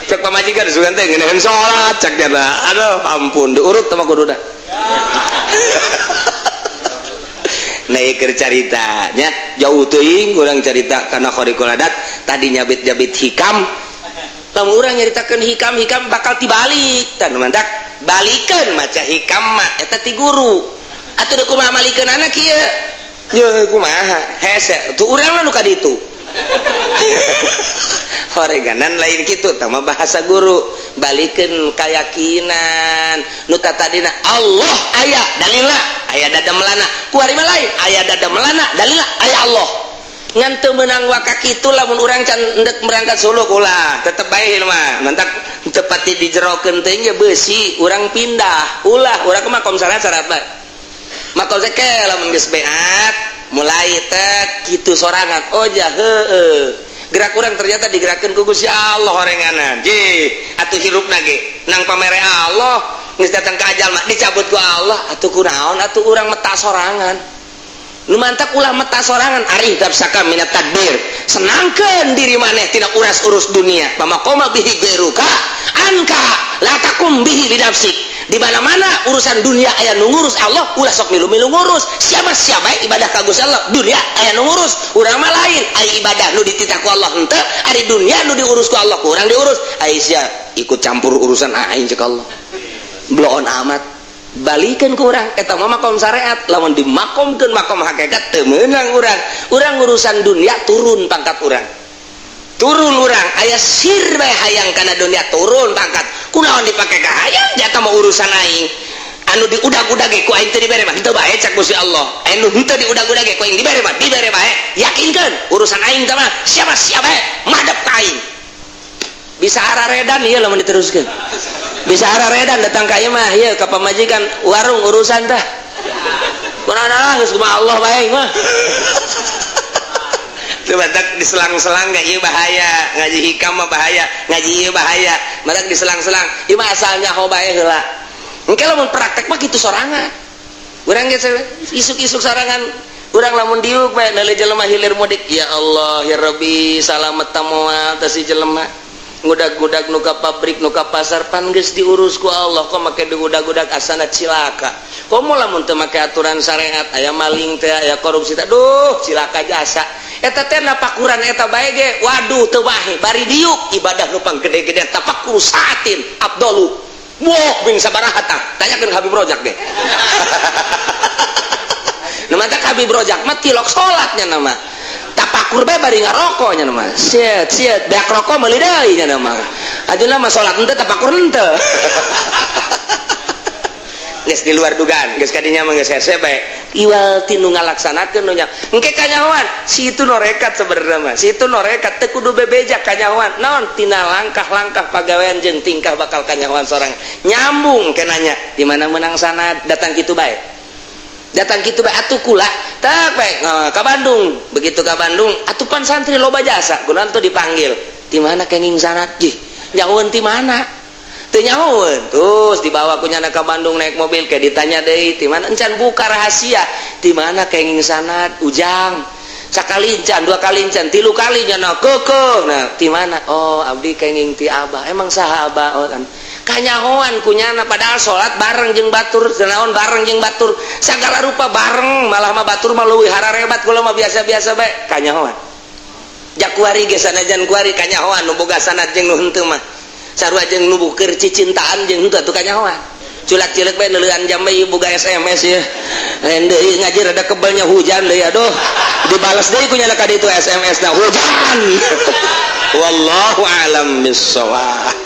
Cek pamajikan sugan teh ngeunaheun salat cek dia. Aduh, ampun diurut tah mah kuduna. Nah, keur caritanya jauh teuing urang carita kana khariqul adat tadi nyabit-nyabit hikam. Lamun urang nyaritakeun hikam-hikam bakal tibalik tan mantak balikeun maca hikam mah eta ti guru. Atuh deuk kumaha malikeun anak kieu? Ye kumaha? Hese tuh urang mah nu ka ditu. Horeganan lain kitu tah mah bahasa guru balikeun kayakinan nu tadina Allah aya dalilna aya dada melana kuari mah lain aya dada melana dalilna aya Allah ngan teu meunang waka kitu lamun urang can endek berangkat suluk ulah tetep bae mah mantak tepati dijerokeun teh ge beusi urang pindah ulah urang ke makom syarat syarat bae makom teh lamun geus beat mulai teh kitu sorangan oh jah heueuh gerak urang ternyata digerakkeun ku Gusti Allah horenganan ji atuh hirupna ge nang pamere Allah geus datang ka ajal mah dicabut ku Allah atuh kunaon atuh urang meta sorangan nu mantak ulah meta sorangan arih dapsaka minat tadbir senangkeun diri maneh tina uras-urus dunia pamaqoma bihi gairuka anka la takum bihi linafsik di mana-mana urusan dunia aya nu ngurus Allah ulah sok milu-milu ngurus siapa-siapa ibadah ka Gusti Allah dunia aya nu ngurus urang mah lain aya ibadah nu dititah ku Allah henteu ari dunia nu diurus ku Allah kurang diurus ai sia ikut campur urusan aing cek Allah bloon amat balikeun ku urang eta mah makom syariat lamun dimakomkeun makom hakikat teu meunang urang urang urusan dunia turun pangkat urang turun urang aya sir bae hayang kana dunia turun pangkat kunaon dipake ka hayang jata mah urusan aing anu diudag-udag ge ku aing teu dibere mah henteu bae cak Gusti Allah anu henteu diudag-udag ge ku aing dibere mah dibere bae yakinkeun urusan aing teh mah siapa-siapa bae madep ka aing bisa araredan ieu lamun diteruskeun bisa araredan datang ka ieu mah ieu ka pamajikan warung urusan tah kunaon geus kumaha Allah bae mah batak diselang-selang gak iya bahaya ngaji hikam mah bahaya ngaji iya bahaya matak diselang-selang ieu mah asalnya ho bae heula engke lamun praktek mah kitu sorangan urang ge isuk-isuk sorangan urang lamun diuk bae leuleuh jelema hilir mudik ya Allah ya Rabbi salamet tamoal teh si jelema ngudag-ngudag nu ka pabrik nu ka pasar pan geus diurus ku Allah kok make diudag-udag asana cilaka Komo lamun teu make aturan syariat, aya maling teh, aya korupsi teh, duh, cilaka jasa. Eta teh napakuran eta bae ge, waduh, teu bae bari diuk ibadah nu panggede-gede, tafakur saatin afdalu. Wah, bing sabaraha tah? Tanyakeun Habib Rojak ge. Nu matak Habib Rojak mah tilok salatnya nama. Tapakur bae bari ngarokok nya nama. Siet siet beak rokok meuli deui nya nama. Ajeuna mah salat henteu, tapakur henteu. Geus di luar dugaan, geus kadinya mah geus hese bae. Iwal ti nu ngalaksanakeun nu nya. Engke kanyahoan, si itu norekat sebenarnya mah. Si itu norekat teu kudu bebeja kanyahoan. Naon tina langkah-langkah pagawean jeung tingkah bakal kanyahoan sorang. Nyambung kenanya di mana menang sanad datang kitu bae. Datang kitu bae atuh kula tak bae ka Bandung. Begitu ka Bandung, atuh pan santri loba jasa. Kunaon tuh dipanggil. Di mana kenging sanad? Jih, nyahoeun ti mana? Teu nyahoeun. Terus dibawa ku nyana ka Bandung naik mobil, kayak ditanya deui, ti mana? Encan buka rahasia. Di mana kenging sanad? Ujang. Sakali encan, dua kali encan, tilu kali nyana kekeh. Nah, ti mana? Oh, abdi kenging ti Abah. Emang saha Abah? Oh, kan. Kanyahoan kunyana padahal salat bareng jeung batur, naon bareng jeung batur, sagala rupa bareng, malah mah batur mah leuwih hararebat, kula mah biasa-biasa bae kanyahoan. Jakuari ge sanajan kuari kanyahoan nu boga sanad jeung nu henteu mah. Sarua jeung nu keur cicintaan jeung henteu atuh kanyahoan. Culak-cileuk bae neuleuan jam bae boga SMS ya. Lain deui ngaji rada kebelnya hujan deui, aduh. Dibales deui ku nyana ka ditu SMS na hujan. Wallahu alam bissawab.